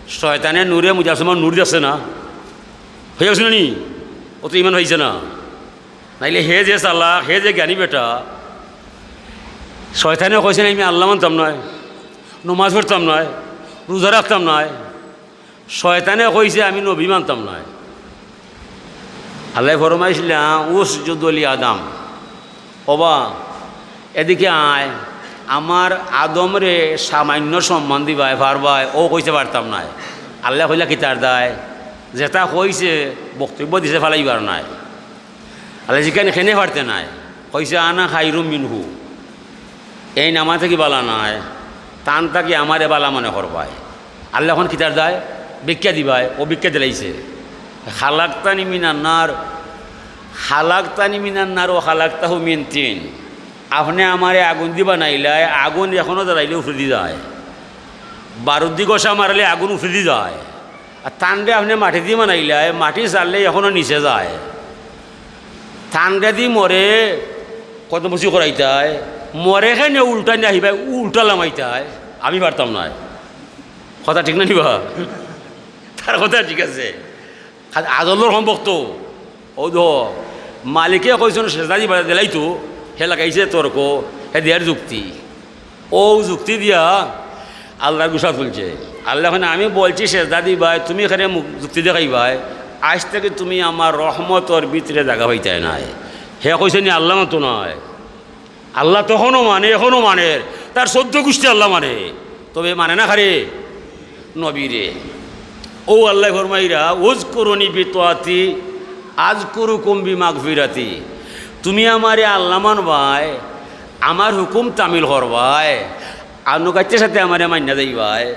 শয়তানে নূরে মুজাসসামর নূর দেখছে না? অইয়া গেছে না নি? অউ তো ইমান পাইছে না। নাইলে হে যে চালাক, হে যে জ্ঞানী বেটা, শয়তানে কইছে না, "আমি আল্লাহ মানতাম নায়, নমাজ পড়তাম নায়, রোজা রাখতাম নায়।" শয়তানে কইছে, "আমি নবী মানতাম নায়।" আল্লায় ফরমাইছলা, "উসজুদু লি আদম।" ওবা, এদিকে আয়, আমার আদমরে সামান্য সম্মান দিবায়, পারবায়? অউ কইছে, "পারতাম নায়।" আল্লায় কইলা, "কিতার দায়?" যেটা কইছে, বক্তব্য দিছে, ফালাইবার নায়। আল্লায় জিকাইন, "কেনে পারতে নায়?" কইছে, "আনা খাইরুম মিনহু।" এইন আমার থাকি বালা নায়, তান থাকি আমারে বালা মনে করবায়। আল্লায় অখন কিতার দায়? ব্যাখ্যা দিবায়, অউ ব্যাখ্যা দিলাইছে। খালাকতানি মিনান নার, খালাকতানি মিনান নার ওয়া খালাকতাহু মিন তিন। আপনে আমারে আগুন দি বানাইলায়, আগুন এখনো জ্বালাইলে উফরেদি যায়, বারুদ দি ঘষা মারলে আগুন উফরেদি যায়। আর তানরে আপনে মাটি দি বানাইলায়, মাটি ছাড়লে এখনো নিচে যায়। তানরে দি মরে কদমবুসি করাইতায়, মরে কেনে উল্টা নিয়া হিবায় উল্টা লামাইতায়, আমি পারতাম নায়। কথা ঠিক না নি বা? তার কথা ঠিক আছে। খালি আদলর সম্পর্ক তো। অউ দেখো, মালিকে কইছইন সেজদা দিবায়, দিলাইতো, হে লাগাইছে তর্ক, হে দিয়ার যুক্তি। অউ যুক্তি দিয়া আল্লাহর গুসা তুলছে। আল্লায় কইন, "আমি বলছি সেজদা দিবায়, তুমি কেনে মুখ যুক্তি দেখাইবায়? আইজ থাকি তুমি আমার রহমতর ভিতরে জাগা পাইতায় নায়।" হে কইছে নি আল্লাহ মানতো নায়? আল্লাহ তখনও মানে, এখনও মানের, তার চৌদ্দ গুষ্টি আল্লাহ মানে, তবে মানে না কারে? নবীরে। ও আল্লায় ফরমাইরা, "উযকুরুনি বিতাআতি আযকুরুকুম বিমাগফিরাতি।" তুমি আমারে আল্লা মানবায়, আমার হুকুম তামিল করবায়, আনুগাত্যের সাথে আমারে মাইন্না যাইবায়।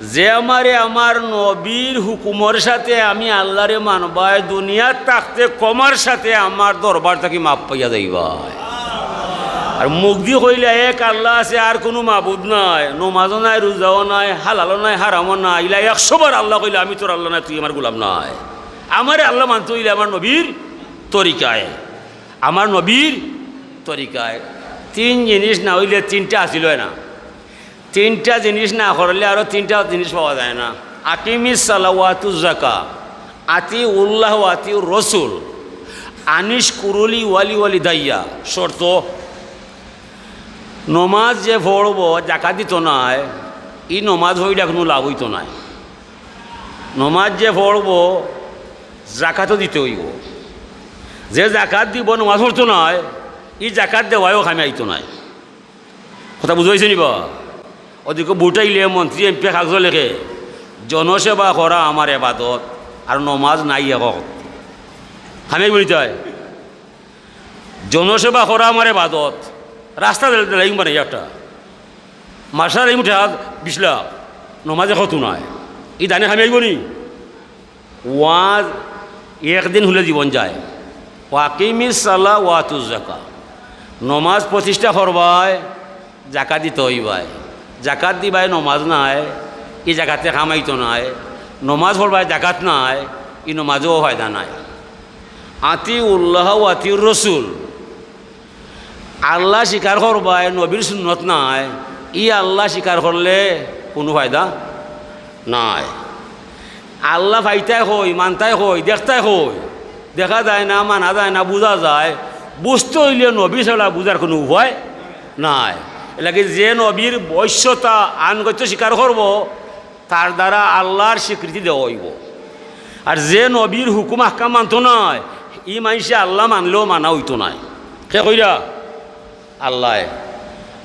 যে আমারে আমার নবীর হুকুমর সাথে আমি আল্লারে মানবায়, দুনিয়াত থাকতে কমার সাথে আমার দরবার থাকি মাফ পাইয়া যাইবায়। আর মুখদি কইলা, "এক আল্লা আছে, আর কুনু মাবুদ নাই, নমাজও নাই, রুজাও নাই, হালালও নাই, হারামও নাই।" ইলা একশো বার আল্লা কইলা, "আমি তোর আল্লা নায়, তুই আমার গোলাম নায়।" আমারে আল্লা মানতে অইলে আমার নবীর তরিকায়, আমার নবীর তরিকায়। তিন জিনিস না অইলে তিনটা হাসিল অয় না। তিনটা জিনিস না করলে আরো তিনটা জিনিস পাওয়া যায় না। আকিমিস সালাওয়াতু জাকা, আতিউল্লাহ ওয়া আতিউর রসুল, আনিশকুরুলি ওয়ালি ওয়ালিদাইয়া। শর্ত, নমাজ যে পড়বো, জাকাত দিতো নায়, ই নমাজ পড়িয়া কুনু লাভ অইতো নায়। নমাজ যে পড়বো, জাকাতও দিতে অইবো। যে জাকাত দিবো, নমাজ পড়তো নায়, ই জাকাত দেওয়ায়ও কামে আইতো নায়। কথা বুঝাইছে নি বা? ওদিকে ভোট আইলে মন্ত্রী, এমপি কাগজ লেখে, "জনসেবা করা আমার এবাদত, আর নমাজ নাই এক অক্ত।" কামে আইবো নি তাই? জনসেবা করা আমার এবাদত। রাস্তা দিলাইমু বানাইয়া একটা, মাদ্রাসা দিলাইমু টেকা বিশ লাখ, নমাজে কত নাই, ই দানে কামে আইবো নি? ওয়াজ একদিন হুনলে জীবন যায়। ওয়াকিমিস সালা ওয়াতুজ জাকা, নমাজ প্রতিষ্ঠা করবায়, জাকাত দিতে অইবায়। জাকাত দিবায়, নমাজ নাই, ই জাকাতে কামাইতো নায়। নমাজ পড়বায়, জাকাত নাই, ই নমাজও ফায়দা নাই। আতিউল্লাহ ওয়া আতিউর রসুল, আল্লা স্বীকার করবায়, নবীর সুন্নত নাই, ই আল্লা স্বীকার করলে কুনু ফায়দা নাই। আল্লা পাইতায় কই, মানতায় কই, দেখতায় কই, দেখা যায় না, মানা যায় না, বুঝা যায়। বুঝতে অইলে নবী ছাড়া বুঝার কুনু উপায় নাই। এরলাগি যে নবীর বশ্যতা, আনুগত্য স্বীকার করবো, তার দ্বারা আল্লার স্বীকৃতি দেওয়া অইবো। আর যে নবীর হুকুম আহকাম মানতো নায়, ই মানষে আল্লা মানলেও মানা অইতো নায়। কে কইরা? আল্লায়।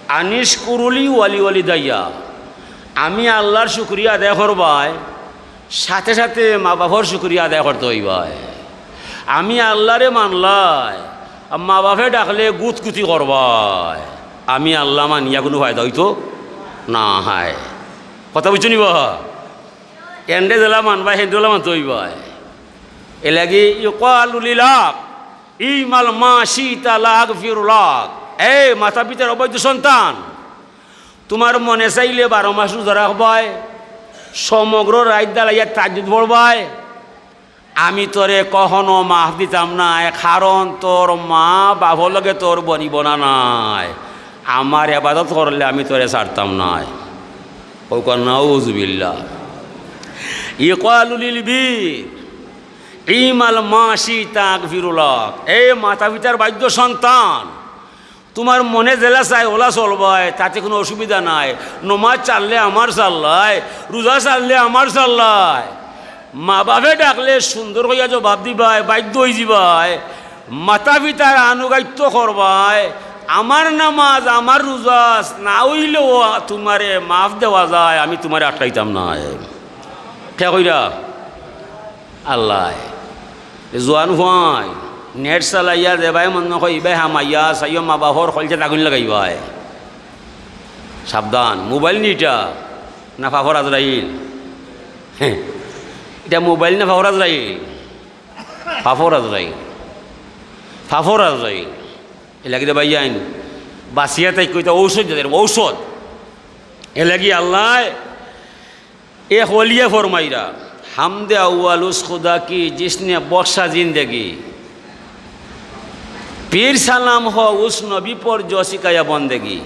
আনিশকুরুলি ওয়ালি ওয়ালিদাইয়া, আমি আল্লার শুকরিয়া আদায় করবায়, সাথে সাথে মা বাফর শুকরিয়া আদায় করতে অইবায়। আমি আল্লারে মানলায়, আর মা বাফে ডাকলে গুতগুতি করবায়, আমি আল্লা মানিয়া কুনু ফায়দা অইতো নায়। কথা বুঝছো নি বা? এন্ডে যেলা মানবায়, হেন্ডে অলা মানতে অইবায়। এরলাগি ইউকালু লিল আক, ইমাল মা শিতা লা আগফিরু লাক। এ মাতা পিতার অবাধ্য সন্তান, তুমার মনে চাইলে বারো মাস রুজা রাখবায়, সমগ্র রাইত দালাইয়া তাহাজ্জুদ পড়বায়, আমি তোরে কখনো মাফ দিতাম নায়, কারণ তোর মা বাফর লগে তোর বনিবনা নাই। আমার এবাদত করলে আমি তোরে ছাড়তাম নায়। কউক্কা নাউজুবিল্লাহ। ইউকালু লিল বীর, ইমাল মা শিতা আগফিরু লাক। এ মাতা পিতার বাধ্য সন্তান, তুমার মনে যেলা চায় অলা চলবায়, তাতে কুনু অসুবিধা নাই। নমাজ ছাড়লে আমার ছাড়লায়, রুজা ছাড়লে আমার ছাড়লায়। মা বাফে ডাকলে সুন্দর কইয়া জবাব দিবায়, বাধ্য অইযিবায়। মাতা পিতার আনুগত্য করবায়। আমার নমাজ, আমার রুজা না অইলেও তুমারে মাফ দেওয়া যায়, আমি তুমারে আটকাইতাম নায়। কে কইরা? আল্লায়। এ জোয়ান ফুয়াইন, নেট চালাইয়া যেবায় মনো কয় ইবায় হামাইয়া, চাইও মা বাফর কলজাত আগুন লাগাইবায়। সাবধান, মোবাইল নি ইটা, না ফাফর আজরাইল? হে, ইটা মোবাইল না ফাফর আজরাইল? ফাফর আজরাইল। ফাফর আজরাইল। এরলাগি রে ভাইয়াইন, বাচিয়া থাইক্কা, ইটা ঔষধ জাতর, ঔষধ। এরলাগি আল্লায় এক ওলিয়ে ফরমাইরা, হামদে আউয়াল উস খুদা কি জিসনে বখশা জিন্দেগি, ফির সালাম হো উস নবী পর জো সিখায়া বন্দেগি।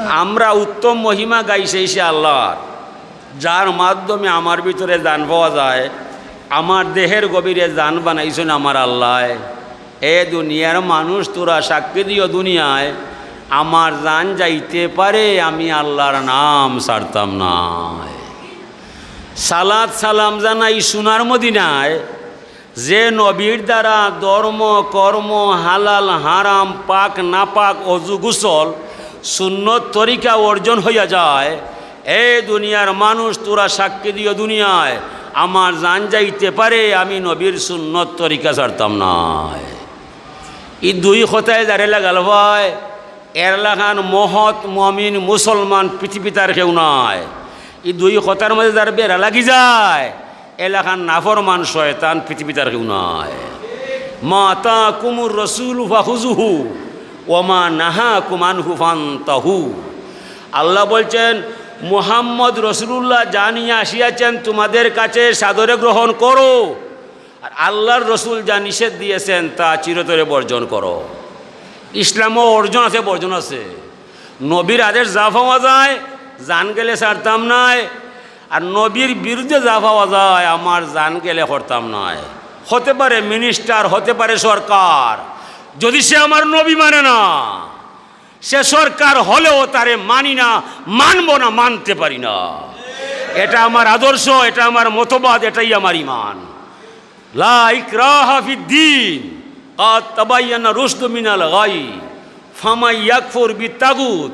আমরা উত্তম মহিমা গাই সেই সে আল্লার, যার মাধ্যমে আমার ভিতরে জান পাওয়া যায়, আমার দেহের গভীরে জান বানাইছইন আমার আল্লায়। এ দুনিয়ার মানুষ, তোরা সাক্ষী দিও দুনিয়ায়, আমার জান যাইতে পারে, আমি আল্লার নাম ছাড়তাম নায়। সালাত সালাম জানাই সোনার মদিনায়, যে নবীর দ্বারা ধর্ম, কর্ম, হালাল, হারাম, পাক, নাপাক, অজু, গোসল, সুন্নত তরিকা অর্জন হইয়া যায়, এ দুনিয়ার মানুষ, তোরা সাক্ষী দিও দুনিয়ায়, আমার জান যাইতে পারে, আমি নবীর সুন্নত তরিকা ছাড়তাম নায়। ই দুই কথায় যারে লাগাল পায়, এর লাখান মহৎ মমিন মুসলমান পৃথিবীত আর কেউ নাই। ই দুই কথার মাঝে যার বেড়া লাগি যায়, এলাখান নাফরমান শয়তান পৃথিবীত আর কেউ নাই। মা আতাকুমুর রাসূলু ফাখুযুহু ওয়া মা নাহাকুম আনহু ফান্তাহু। আল্লাহ বলছেন, মুহাম্মদ রসুলুল্লাহ যা নিয়ে আসিয়াছেন তোমাদের কাছে সাদরে গ্রহণ করো, আর আল্লাহর রসুল যা নিষেধ দিয়েছেন তা চিরতরে বর্জন করো। ইসলামও অর্জন আছে, বর্জন আছে। নবীর আদেশ যা পাওয়া যায়, জান গেলে ছাড়তাম নায়, আর নবীর বিরুদ্ধে যা পাওয়া যায়, আমার জান গেলে করতাম নায়। হতে পারে মিনিস্টার, হতে পারে সরকার, যদি সে আমার নবী মানে না, সে সরকার হলেও তারে মানি না, মানব না, মানতে পারি না। এটা আমার আদর্শ, এটা আমার মতবাদ, এটাই আমার ইমান। লা ইকরাহা ফিদ্দিন, কাদ তাবায়্যানা রুশদু মিনাল গাই, ফামান ইয়াকফুর বিত্তাগুত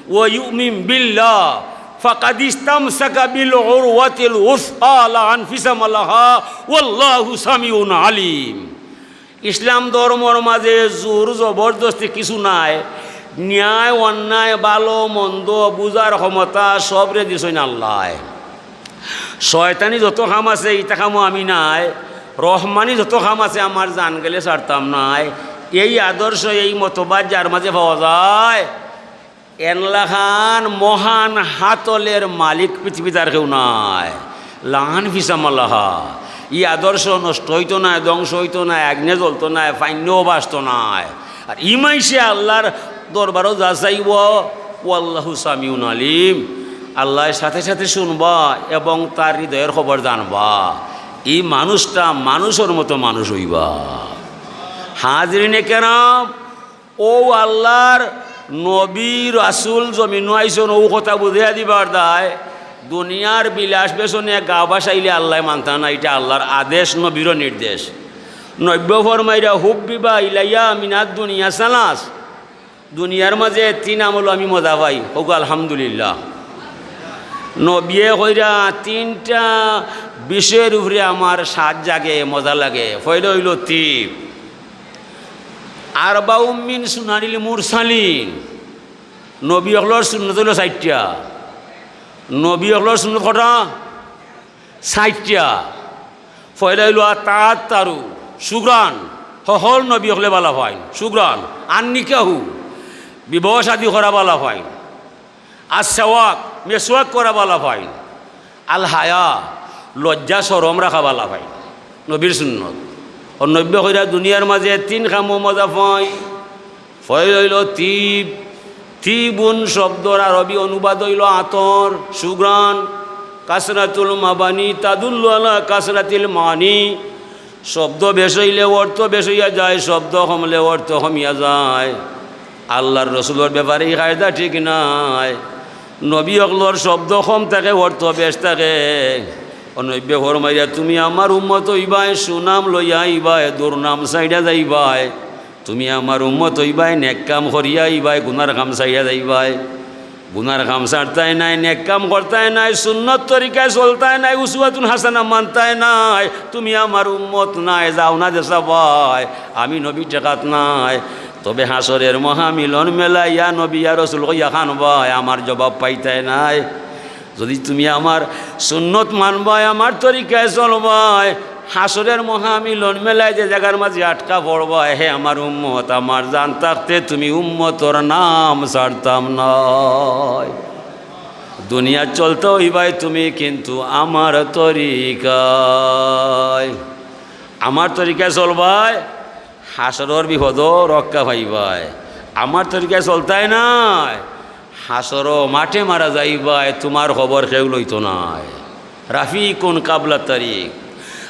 ওয়া ইউমিন বিল্লাহ ফাকাদ ইস্তামসাকা বিল উরওয়াতিল উসকা লা আনফিসামা লাহা ওয়াল্লাহু সামিউন আলিম। ইসলাম ধর্মর মাঝে জোর জবরদস্তি কিছু নাই। ন্যায় অন্যায়, ভালো মন্দ বুঝার ক্ষমতা সবরে দিছইন আল্লায়। শয়তানি যত কাম আছে, ইতা কামও আমি নাই। রহমানি যত কাম আছে, আমার জান গেলে ছাড়তাম নায়। এই আদর্শ, এই মতবাদ যার মাঝে পাওয়া যায়, এনলাখান মহান হাতলের মালিক পৃথিবীত আর কেউ নাই। লা আনফিসামা লাহা। ই আদর্শ নষ্ট হইতো নায়, ধ্বংস হইতো নায়, আগ্নে জ্বলতো নায়, ফাইন্নেও বাঁচতো নায়। আর ই মাইনষে আল্লাহর দরবারও যা চাইব, ওয়াল্লাহু সামিউন আলিম, আল্লাহ সাথে সাথে শুনবা এবং তার হৃদয়ের খবর জানবা। ই মানুষটা মানুষর মতো মানুষ হইবা। হাজিরিনে কেরাম, ও আল্লাহর নবী রাসূল জমিনো আইছন, ও কথা বুঝাইয়া দিবার দায়। দুনিয়ার বিলাস বেসনে গা ভাসাইলে আল্লায় মানতা না, এটা আল্লাহর আদেশ, নবীরও নির্দেশ। নবীয়ে ফরমাইরা, হুব্বিবা ইলাইয়া মিনাদ দুনিয়া সালাস, দুনিয়ার মাঝে তিন আমল আমি মজা পাই, হোক আলহামদুলিল্লাহ। নবীয়ে কইরা, তিনটা বিষয়ের উপরে আমার স্বাদ জাগে, মজা লাগে। পয়লা হইল তিব, আরবাউম মিন সুনানিল মুরসালিন। নবী অকলর সুন্নত হইল চাইরটা। নবী অকলর সুন্নত কটা? চাইরটা। পয়লা হইল আত-তাআত্তারু, সুঘ্রাণ। হকল নবী অকলে বালা পাইন সুঘ্রাণ। আন নিকাহু, বিবাহ শাদী করা বালা পাইন। আর সেওয়াক, মেসওয়াক করা বালা পাইন। আল হায়া, লজ্জা শরম রাখা বালা পাইন। নবীর সুন্নত। ও নবীয়ে কইরা দুনিয়ার মাঝে তিন কামও মজা পাই। পয়লা হইল তিব। তিবুন শব্দর আরবি অনুবাদ হইল আতর, সুঘ্রাণ। কাসরাতুল মাবানি তাদুল্লু আলা কাসরাতিল মানি। শব্দ বেশ হইলে অর্থ বেশ হইয়া যায়, শব্দ কমলে অর্থ কমিয়া যায়। আল্লাহর রসুলর ব্যাপারে এই কায়দা ঠিক নাই। নবী অকলর শব্দ কম থাকে, অর্থ বেশ থাকে। ও নবীয়ে ফরমাইরা, তুমি আমার উম্মত হইবায়, সুনাম লইয়া আইবায়, দুর্নাম ছাড়িয়া যাইবায়। তুমি আমার উম্মত হইবায়, নেক কাম করিয়া আইবায়, গুনার কাম ছাড়িয়া যাইবায়। গুনার কাম ছাড়তায় নায়, নেক কাম করতায় নায়, সুন্নত তরিকায় চলতায় নায়, উসওয়াতুন হাসানা মানতায় নায়। তুমি আমার উম্মত নায়, যাও না দেশা ভাই, আমি নবী ঠেকাত নায়। তবে হাসরের মহামিলন মেলায় ইয়া নবী ইয়া রসুল কইয়া কানবায়, আমার জবাব পাইতায় নায়। যদি তুমি আমার সুন্নত মানবায়, আমার তরিকায় চলবায়, হাসরের মহামিলন মেলায় যে জাগার মাঝে আটকা পড়বায়, হে আমার উম্মত, আমার জান থাকতে তুমি উম্মতর নাম ছাড়তাম নায়। দুনিয়া চলতে হইবায় তুমি কিন্তু আমার তরিকায়, আমার তরিকায় চলবায়, হাসরর বিপদও রক্ষা পাইবায়। আমার তরিকায় চলতায় নায়, হাসরও মাঠে মারা যাইবায়, তোমার খবর কেউ লইতো নায়। রাফিকুন কাবলা তারিক,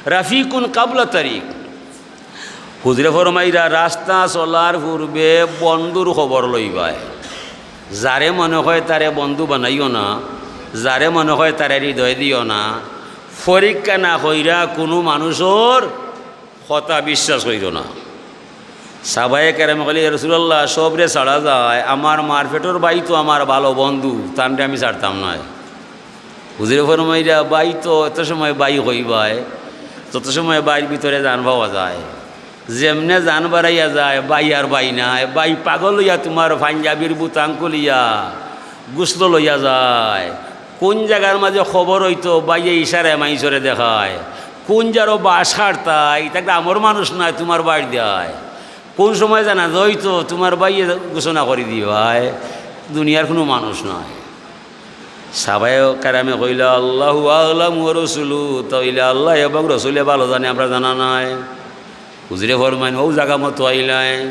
রাফিকুন কাবলা তারিক। হুজুরে ফরমাইরা, রাস্তা চলার পূর্বে বন্ধুর খবর লইবায়। যারে মনে হয় তারে বন্ধু বানাইও না, যারে মনে হয় তারে হৃদয় দিও না। পরীক্ষা না কইরা কোনো মানুষর কথা বিশ্বাস করিও না। সাহাবায়ে কেরাম কইলে, "ইয়া রাসূলুল্লাহ, সবরে ছাড়া যায়, আমার মার পেটর ভাই তো আমার ভালো বন্ধু, তানরে আমি ছাড়তাম নায়।" হুজুরে ফরমাইরা, ভাই তো এত সময় ভাই কইবায়, যত সময় ভাইর ভিতরে জান পাওয়া যায়, যেমনে জান বাড়াইয়া যায়, ভাই আর ভাই নায়। ভাই পাগল অইয়া তুমার পাঞ্জাবির বুতাম খুলিয়া গুসল লইয়া যায়। কুন জাগার মাঝে খবর অইতো, ভাইয়ে ইশারায় মাইনষরে দেখায়। কুন জারো বাঁশ কাটতায়, ইতা গ্রামর মানুষ নায়, তুমার বাড়ি দেয়। কুন সময় জানাজা অইতো, তুমার ভাইয়ে ঘোষণা করি দিবায়, দুনিয়ার কুনু মানুষ নায়। সাহাবায়ে কেরামে কইলা, "আল্লাহু আ'লামু ওয়া রাসূলুহু", তা অইলে আল্লাহ এবং রসুলে ভালো জানে, আমরা জানা নাই। হুজুরে ফরমাইন, অউ জাগা মতো আইলায়।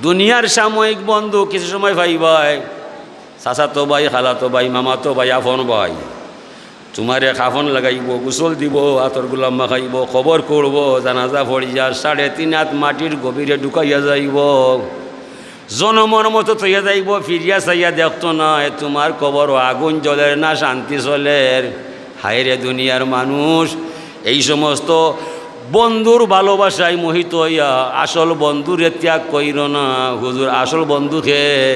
দুনিয়ার সাময়িক বন্ধু কিছু সময় পাইবায়, চাচাতো ভাই, খালাতো ভাই, মামাতো ভাই, আপন ভাই। তুমারে কাফন লাগাইবো, গোসল দিবো, আতর গোলাপ মাখাইবো, কবর খুঁড়বো, জানাজা পড়িয়া সাড়ে তিন হাত মাটির গভীরে ঢুকাইয়া যাইবো। জনমর মতো থইয়া যাইবো, ফিরিয়া চাইয়া দেখতো নায়, তুমার কবরো আগুন জ্বলের না শান্তি চলের। হায় রে দুনিয়ার মানুষ, এই সমস্ত বন্ধুর ভালোবাসায় মোহিত অইয়া আসল বন্ধুরে ত্যাগ কইরো না। হুজুর, আসল বন্ধু কে?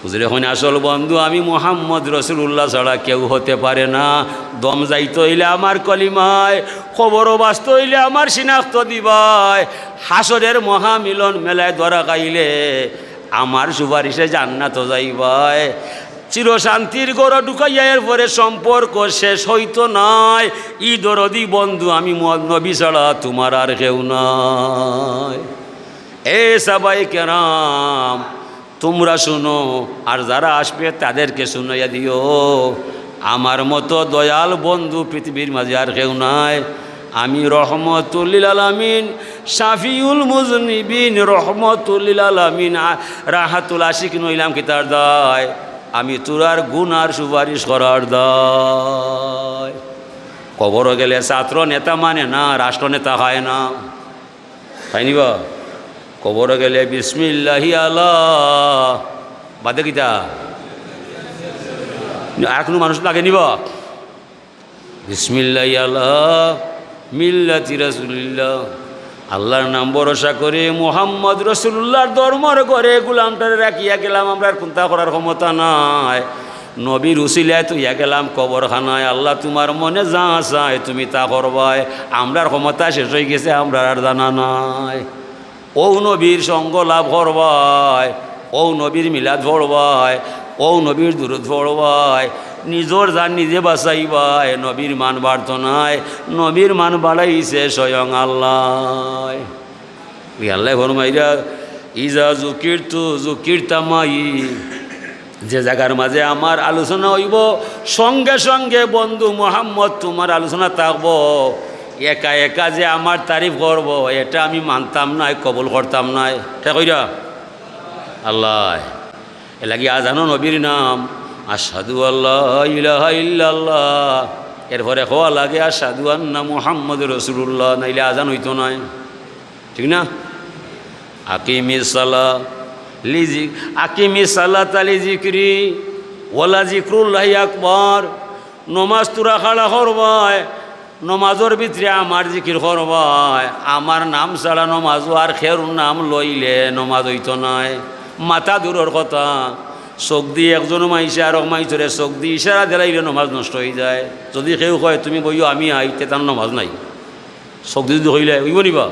হুজুরে কইন, আসল বন্ধু আমি মুহাম্মদ রসুলুল্লাহ ছাড়া কেউ হতে পারে না। দম যাইতো অইলে আমার কলিমায়, কবরো বাঁচতো অইলে আমার শিনাখত দিবায়, হাশরের মহামিলন মেলায় ধরা খাইলে আমার সুপারিশে জান্নাতো যাইবায়। চিরশান্তির ঘরো ঢুকাইয়া এরপরে সম্পর্ক শেষ অইতো নায়। ই দরদি বন্ধু আমি মুহাম্মদ নবী ছাড়া তুমার আর কেউ নাই। এ সাহাবায়ে কেরাম, তুমরা শুনো, আর যারা আসবে তাদেরকে শুনাইয়া দিও, আমার মতো দয়াল বন্ধু পৃথিবীর মাঝে আর কেউ নাই। আমি রহমতুল্লিল আলামিন, শাফিউল মুজনিবিন, রহমতুল্লিল আলামিন, আ-, রাহাতুল আশিকিন অইলাম কিতার দায়? আমি তুরার গুনার সুপারিশ করার দায়। কবরো গেলে ছাত্র নেতা মানে না, রাষ্ট্র নেতা খায় না। খাইনি বা? কবরো গেলে বিসমিল্লাহি আলা, বাদে কিতা? আর কুনু মানুষ লাগেনি বা? বিসমিল্লাহি আলা মিল্লাতি রাসূলিল্লাহ। আল্লাহর নাম ভরসা করি মুহাম্মদ রসুলুল্লাহর ধর্মর ঘরে গুলামটারে রাখিয়া গেলাম, আমরার কুন্তা করার ক্ষমতা নাই। নবীর উসিলায় থইয়া গেলাম কবরখানায়, আল্লাহ তুমার মনে যা চায় তুমি তা করবায়, আমরার ক্ষমতা শেষ অইগেছে, আমরার আর জানা নাই। অউ নবীর সঙ্গ লাভ করবায়, অউ নবীর মিলাদ পড়বায়, অউ নবীর দুরুদ পড়বায়, নিজর জান নিজে বাঁচাইবায়, নবীর মান বাড়তো নায়, নবীর মান বাড়াইছে স্বয়ং আল্লাহ। ই আল্লায় ফরমাইরা, "ইজা যুকিরতু যুকিরতা মাই।" যে জাগার মাঝে আমার আলোচনা অইবো, সঙ্গে সঙ্গে বন্ধু মুহাম্মদ তুমার আলোচনা থাকবো। একা একা যে আমার তারিফ করবো, এটা আমি মানতাম নায়, কবুল করতাম নায়। কে কইরা? আল্লায়। এরলাগি আজানো নবীর নাম, আশহাদু আল্লা ইলাহা ইল্লাল্লাহ। এরপরে কওয়া লাগে, "আশহাদু আন্না মুহাম্মাদুর রাসূলুল্লাহ", নাইলে আজান অইতো নায়। ঠিক না? আকিমিস সালা লিজি-, আকিমিস সালাতা লিজিকরি, ওয়ালা জিকরুল্লাহি আকবার। নমাজ তুরা খাড়া করবায়, নমাজর ভিতরে আমার জিকির করবায়, আমার নাম ছাড়া নমাজো আর কেউর নাম লইলে নমাজ অইতো নায়। মাথা দূরর কথা, চোখদি একজন মাইনষে আরক মাইনষরে চোখদি ইশারা দিলাইলে নমাজ নষ্ট অইযায়। যুদি কেউ কয়, "তুমি বইও, আমি আই," তে তান নমাজ নাই। চোখদি যুদি কইলে, অইবো নি বা?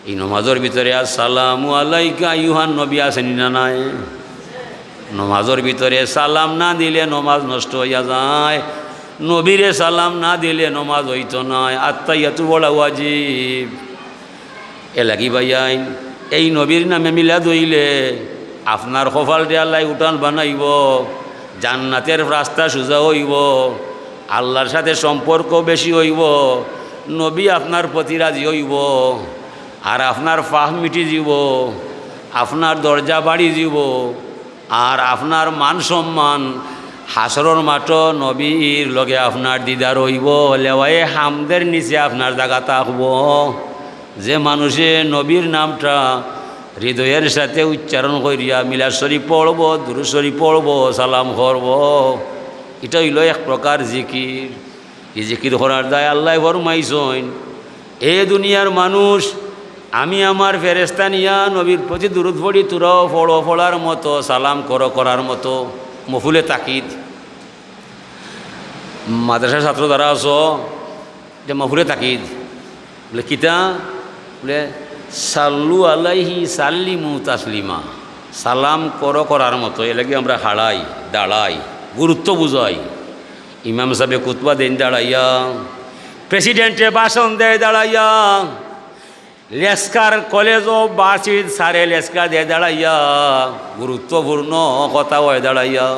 ই নমাজর ভিতরে আসসালামু আলাইকা আইয়ুহান নবী আছে নি না নাই? নমাজর ভিতরে সালাম না দিলে নমাজ নষ্ট অইয়া যায়। নবীরে সালাম না দিলে নমাজ অইতো নায়। আত্তাহিয়াতু পড়া ওয়াজিব। এরলাগি ভাইয়াইন, এই নবীর নামে মিলাদ অইলে আপনার কপালরে আল্লায় উঠান বানাইবো, জান্নাতের রাস্তা সুজা অইবো, আল্লার সাথে সম্পর্ক বেশি অইবো, নবী আপনার প্রতি রাজি অইবো, আর আপনার ফাহ মিটি যিবো, আপনার দরজা বাড়ি যিবো, আর আপনার মান সম্মান হাশরর মাঠো নবীর লগে আপনার দিদার অইবো, লেওয়ায়ে হামদের নিচে আপনার জাগা থাকবো। যে মানুষে নবীর নামটা হৃদয়ের সাথে উচ্চারণ করিয়া মিলাদ শরীফ পড়বো, দুরূদ শরীফ পড়বো, সালাম করবো, ইটা অইলো এক প্রকার জিকির। ই জিকির করার দায় আল্লায় ফরমাইছইন, "এ দুনিয়ার মানুষ, আমি আমার ফেরেশতা নিয়া নবীর প্রতি দুরূদ পড়ি, তুরাও পড়ো পড়ার মতো, সালাম করো করার মতো।" মফুলে তাকিদ। মাদ্রাসার ছাত্র যারা আছো, এটা মাহফিলে তাকিদ। বলে, "কিতা?" বলে, "সাল্লু আলাইহি সাল্লিমু তাসলিমা।" সালাম করো করার মতো, এর লাগি আমরা খাড়াই, দাঁড়াই, গুরুত্ব বুঝাই। ইমাম সাহেবে খুতবা দেন দাঁড়াইয়া, প্রেসিডেন্টে ভাষণ দেয় দাঁড়াইয়া, লেকচার কলেজও ভার্সিটির স্যারে লেকচার দেয় দাঁড়াইয়া, গুরুত্বপূর্ণ কথা হয় দাঁড়াইয়া।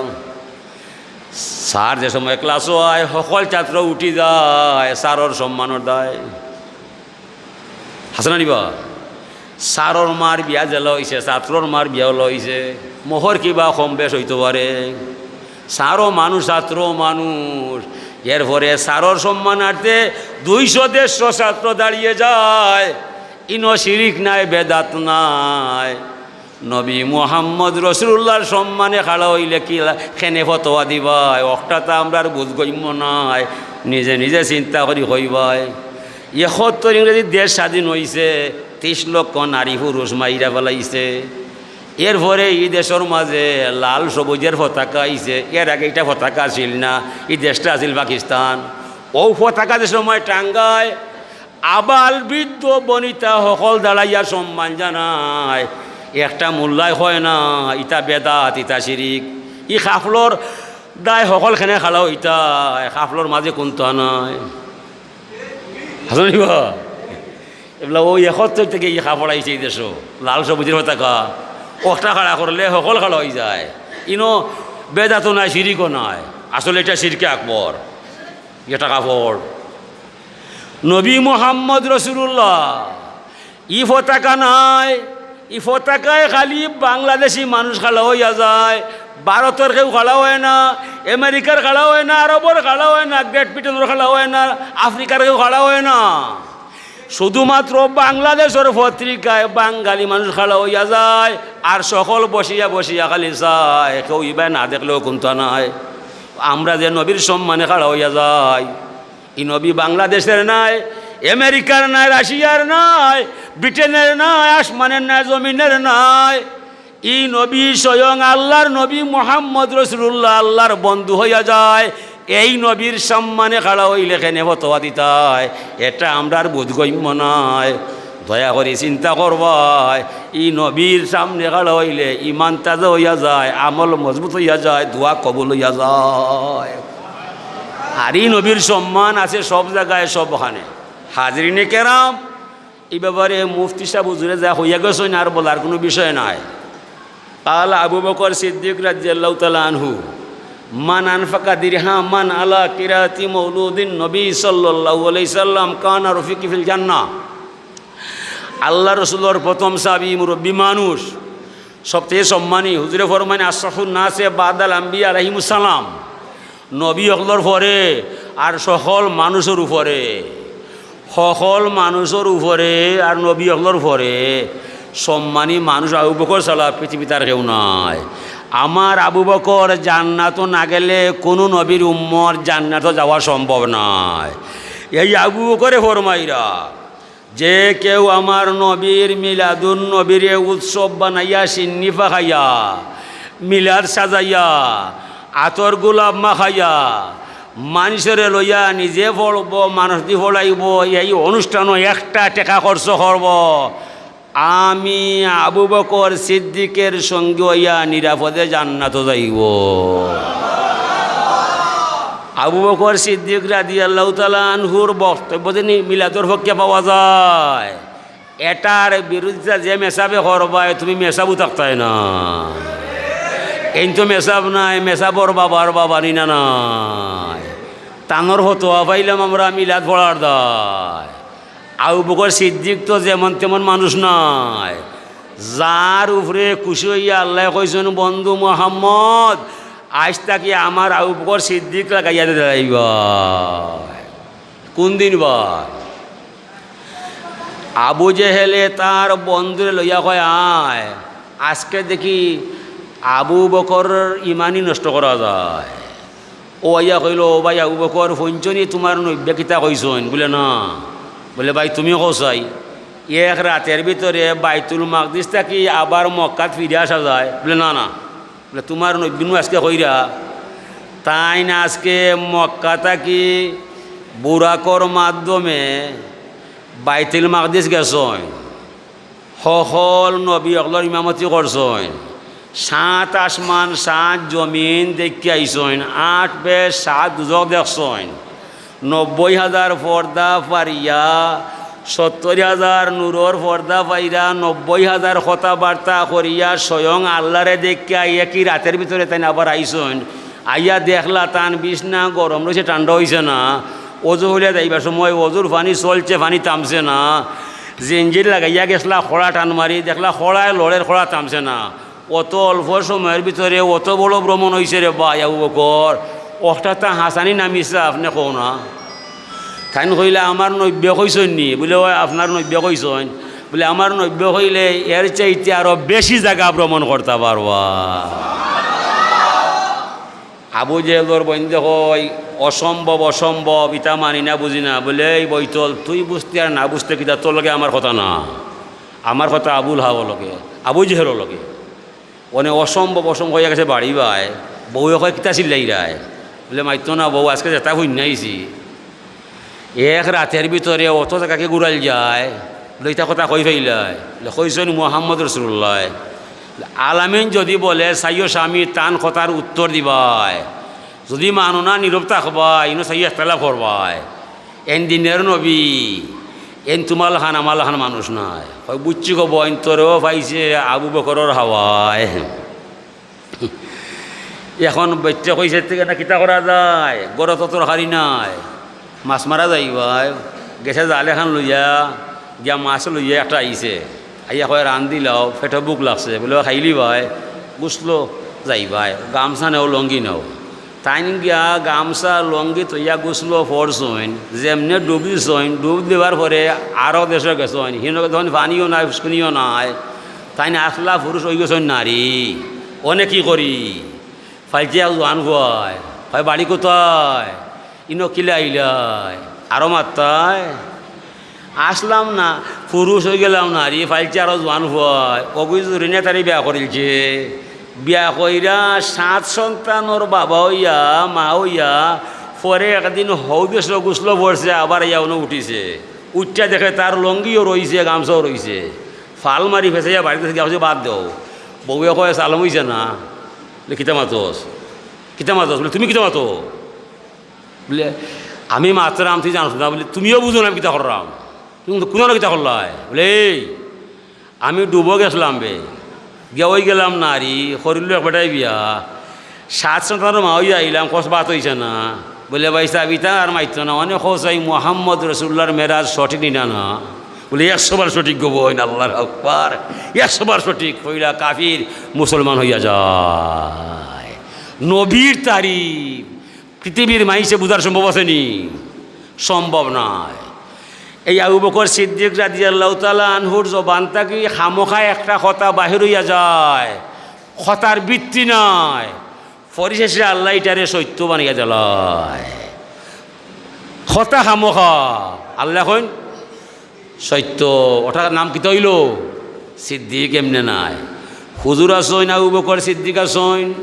স্যার যে সময় ক্লাসও আয়, সকল ছাত্র উঠি যায়, স্যারর সম্মানর দায়। হাসান আলী বা, স্যারর মার বিয়া যেলা অইছে, ছাত্রর মার বিয়া অলা অইছে, মোহর কিবা কম বেশ অইতো পারে। স্যারও মানুষ, ছাত্রও মানুষ। এরপরে স্যারর সম্মানার্থে দুইশো দেড়শো ছাত্র দাঁড়িয়ে যায়। ইনো শিরিক নাই, বেদাত নাই। নবী মুহাম্মদ রসুলুল্লাহর সম্মানে খাড়া অইলে কি লা-, কেনে ফতোয়া দিবায়? অখটা তো আমরার বোধগম্য নায়। নিজে নিজে চিন্তা করি কইবায়। একাত্তর ইংরেজি দেশ স্বাধীন অইছে, তিরিশ লক্ষ নারী পুরুষ মাইরা ফালাইছে। এরপরে ই দেশর মাঝে লাল সবুজের পতাকা আইছে। এর আগে ইটা পতাকা আছিল না, ই দেশটা আছিল পাকিস্তান। অউ পতাকা যে সময় টাঙ্গায়, আবাল বৃদ্ধ বনিতা সকল দাঁড়াইয়া সম্মান জানায়। একটা মোল্লায় কয় না, "ইতা বেদাত, ইতা শিরিক।" ই কাফলর দায় সকল কেনে খাড়া অইতায়, কাফলর মাঝে কুন্তা নাই। হাসান আলী বা, এবলা অউ একাত্তর থাকি ই কাফল আইছে ই দেশো, লাল সবুজের পতাকা। অখটা খাড়া করলে সকল খাড়া অইযায়। ইনো বেদাতও নাই, শিরিকও নাই, আসলে ইটা শিরকে আকবর। ইটা কাফল। নবী মুহাম্মদ রসুলুল্লাহ, ই পতাকা নাই, ই পতাকায় খালি বাংলাদেশি মানুষ খাড়া অইয়া যায়, ভারতর কেউ খাড়া অয় না, আমেরিকার খাড়া অয় না, আরবর খাড়া অয় না, গ্রেট ব্রিটেনর খাড়া অয় না, আফ্রিকার কেউ খাড়া অয় না। শুধুমাত্র বাংলাদেশর পত্রিকায় বাঙালি মানুষ খাড়া অইয়া যায়, আর সকল বসিয়া বসিয়া খালি চায়, কেউ ইবায় না দেখলেও কুন্তা নাই। আমরা যে নবীর সম্মানে খাড়া অইয়া যাই, ই নবী বাংলাদেশের নায়, আমেরিকার নায়, রাশিয়ার নায়, ব্রিটেনের নায়, আসমানের নায়, জমিনের নায়। ই নবী স্বয়ং আল্লাহর নবী মুহাম্মদ রসুলুল্লাহ আল্লাহর বন্ধু অইয়া যায়। এই নবীর সম্মানে খাড়া অইলে কেনে ফতোয়া দিতায়, এটা আমরার বোধগম্য নায়। দয়া করি চিন্তা করবায়, ই নবীর সামনে খাড়া অইলে ইমান তাজা অইয়া যায়, আমল মজবুত অইয়া যায়, দোয়া কবুল অইয়া যায়। আর ই নবীর সম্মান আছে সব জাগায়, সবখানে। হাজিরিনে কেরাম, ই ব্যাপারে মুফতি সাব হুজুরে যা কইয়া গেছইন, আর বলার কুনু বিষয় নাই। قال أبو بكر الصديق رضي الله تعالى عنه: من أنفق درهما على قراءة مولود النبي صلى الله عليه وسلم كان رفيقي في الجنة. আল্লাহ রসুলর প্রথম সাহাবী, মুরব্বী মানুষ, সবচেয়ে সম্মানী। হুজুরে ফরমাইন, "أصح الناس بعد الأنبياء عليهم السلام।" নবী অকলর পরে আর সকল মানুষর উপরে, সকল মানুষর উপরে আর নবী অকলর পরে সম্মানী মানুষ আবু বকর ছাড়া পৃথিবীত আর কেউ নাই। আমার আবু বকর জান্নাতো না গেলে কুনু নবীর উম্মত জান্নাতো যাওয়া সম্ভব নায়। এই আবু বকরে ফরমাইরা, যে কেউ আমার নবীর মিলাদুন নবীরে উৎসব বানাইয়া, শিন্নি পাকাইয়া, মিলাদ সাজাইয়া, আতর গোলাপ মাখাইয়া, মানষরে লইয়া নিজে পড়বো, মানুষদি পড়াইবো, এই অনুষ্ঠানো একটা টেকা খরচ করবো, আমি আবু বকর সিদ্দিকের সঙ্গী অইয়া নিরাপদে জান্নাতো যাইবো। আবু বকর সিদ্দিক রাদিয়াল্লাহু তাআলা আনহুর বক্তব্য যদি মিলাদর পক্ষে পাওয়া যায়, এটার বিরোধিতা যে মেসাবে করবায়, তুমি মেসাবও থাকতায় না। এইন তো মেসাব নাই, মেসাবর বাবার বাবা নি না নাই। তানর ফতোয়া পাইলাম আমরা মিলাদ পড়ার দায়। আবু বকর সিদ্দিক তো যেমন তেমন মানুষ নায়, যার উপরে খুশি অইয়া আল্লায় কইছইন, "বন্ধু মুহাম্মদ, আইজ থাকি আমার আবু বকর সিদ্দিক লাগাইয়া দাঁড়াইবা।" কুন দিন বা? আবু জেহেলে তার বন্ধুরে লইয়া কয়, "আয়, আজকে দেখি আবু বকরর ইমানি নষ্ট করা যায়।" অউ আইয়া কইলো, "ও ভাই আবু বকর, হুনছো নি তুমার নবীয়ে কিতা কইছইন?" বুলে, "না।" বুলে, "ভাই, তুমি কও চাই, এক রাতের ভিতরে বাইতুল মাকদিস থাকি আবার মক্কাত ফিরি আসা যায়?" বুলে, "না, না।" বুলে, "তুমার নবীয়ে নু আজকে কইরা, তাইন আজকে মক্কা থাকি বুরাকর মাধ্যমে বাইতুল মাকদিস গেছইন। হকল নবী অকলর ইমামতি করছইন। সাত আসমান, সাত জমিন দেখিয়া আইছইন। আট বেহেশত, সাত দুজখ দেখছইন। নব্বই হাজার পর্দা ফারিয়া, সত্তর হাজার নূরর পর্দা ফাইরা, নব্বই হাজার কথাবার্তা করিয়া স্বয়ং আল্লারে দেখিয়া একই রাতের ভিতরে তাইন আবার আইছইন। আইয়া দেখলা তান বিছনা গরম রইছে, ঠান্ডা অইছে না। অজু করিয়া যাইবার সময় অজুর পানি চলছে, পানি থামছে না। জিঞ্জির লাগাইয়া গেছলা, খড়া টান মারি দেখলা, খড়ায় লড়ের, খড়া থামছে না। অত অল্প সময়র ভিতরে অত বড় ভ্রমণ অইছে রে ভাই আবু বকর, অখটা তা হাছানি না মিছা আপনে কও না? তাইন কইলা, "আমার নবীয়ে কইছইন নি?" বুলে, "অয়, আপনার নবীয়ে কইছইন।" বুলে, "আমার নবীয়ে কইলে এর চাইতে আরো বেশি জাগা ভ্রমণ করতা পারবা।" আবু জেহেলর বইন্দে কয়, "অসম্ভব, অসম্ভব, ইতা মানি না, বুঝি না।" বুলে, "এই বৈতল, তুই বুঝতে আর না বুঝতে কিতা, তোর লগে আমার কথা না, আমার কথা আবুল হাবর লগে, আবু জেহেলর লগে।" অনে অসম্ভব, অসম্ভব অইয়া গেছে বাড়ি বায়। বউয়ে কয়, "কিতা চিল্লাইরায়?" বুলে, "মাইতো না বউ, আজকে যেতা হুনিয়া আইছি, এক রাতের ভিতরে অত জাগাকে ঘুরাইল যায়।" বুলে, "ইতা কথা কই পাইলায়?" বুলে, "কইছইন মুহাম্মদ রসুলুল্লায়।" আলামিন যদি বলে, "চাইও স্বামী, তান কথার উত্তর দিবায়।" যদি মানো না, নীরব থাকবায়, ইনো চাইয়া ইখতলাফ করবায়। এন দিনের নবী, এন তুমার লাখান আমার লাখান মানুষ নায়। কয়, "বুঝছি গো বইন, তোরেও পাইছে আবু বকরর হাওয়ায়।" এখন বেটিয়ে কইছে, "ঠিক না, কিতা করা যায়? ঘরো তো তরকারি নাই, মাছ মারা যাইবায়, গেছে জাল এখান লইয়া, গিয়া মাছ লইয়া একটা আইছে, আইয়া কয়, 'রান্দিলাও, পেটো ভুক লাগছে।' বুলে, 'খাইলিবায়, গুছলো যাইবায়, গামছা নেও, লুঙ্গি নেও।'" তাইন গিয়া গামছা লুঙ্গি থইয়া গুছলো পড়ছইন, যেমনে ডুব দিছইন, ডুব দেওয়ার পরে আরো দেশো গেছইন, হিনো তখন পানিও নাই, ফুসকুনিও নাই। তাইন আছলা পুরুষ অইগেছইন নারী। অনে কি করি? ফাইলছে এক জোয়ান ফুয়ায়, কয়, "বাড়ি কোথায়? ইনো কিলা আইলায়?" আরো মাত্তায়, "আসলাম না, পুরুষ অইগেলাম নারী।" ফাইলছে আরো জোয়ান ফুয়ায়, অগুই জুরিনে তারে বিয়া করিলছে। বিয়া কইরা সাত সন্তানর বাবা অইয়া, মা অইয়া, পরে একদিন হউ দেশো গুছলো পড়ছে, আবার আইয়া অনো উঠিছে। উঠিয়া দেখে তার লুঙ্গিও রইছে, গামছাও রইছে। ফাল মারি ফেছাইয়া বাড়িত গিয়া কইছে, "বাদ দেও।" বউয়ে কয়, "সালাম অইছে না।" বুলে, "কিতা মাতস? কিতা মাতস?" বুলে, "তুমি কিতা মাতো?" বুলে, "আমি মাতরাম, তুই জানস না।" বুলে, "তুমিও বুঝো না আমি কিতা কররাম, তুমি কুনো না কিতা করলায়?" বুলে, "এই, আমি ডুবো গেছলাম বে, গিয়া অইগেলাম নারী, করিলো এক বেটায় বিয়া, সাত সন্তানর মা অইয়া আইলাম, কস বাত অইছে না।" বুলে, "ভাইসাব, ইতা আর মাইতো না, অনে কও চাই মুহাম্মদ রসুলুল্লাহর মেরাজ সঠিক নি না?" বুলে, "একশো বার সঠিক গো বইন, আল্লাহু আকবার, একশো বার সঠিক।" কইলা কাফির, মুসলমান অইয়া যায়। নবীর তারিফ পৃথিবীর মাইনষে বুঝার সম্ভব আছে নি? সম্ভব নায়। এই আবু বকর সিদ্দিক রাদিয়াল্লাহু তাআলা আনহুর জবান থাকি খামোখা একটা কথা বাহির অইয়া যায়, কথার ভিত্তি নাই, পরিশেষে আল্লায় ইটারে সত্য বানাইয়া দিলায়। কথা খামোখা, আল্লায় কইন, "সত্য।" ওটার নাম কিতা অইলো? সিদ্দিক এমনে নায়। হুজুর আছইন, আবু বকর সিদ্দিক আছইন।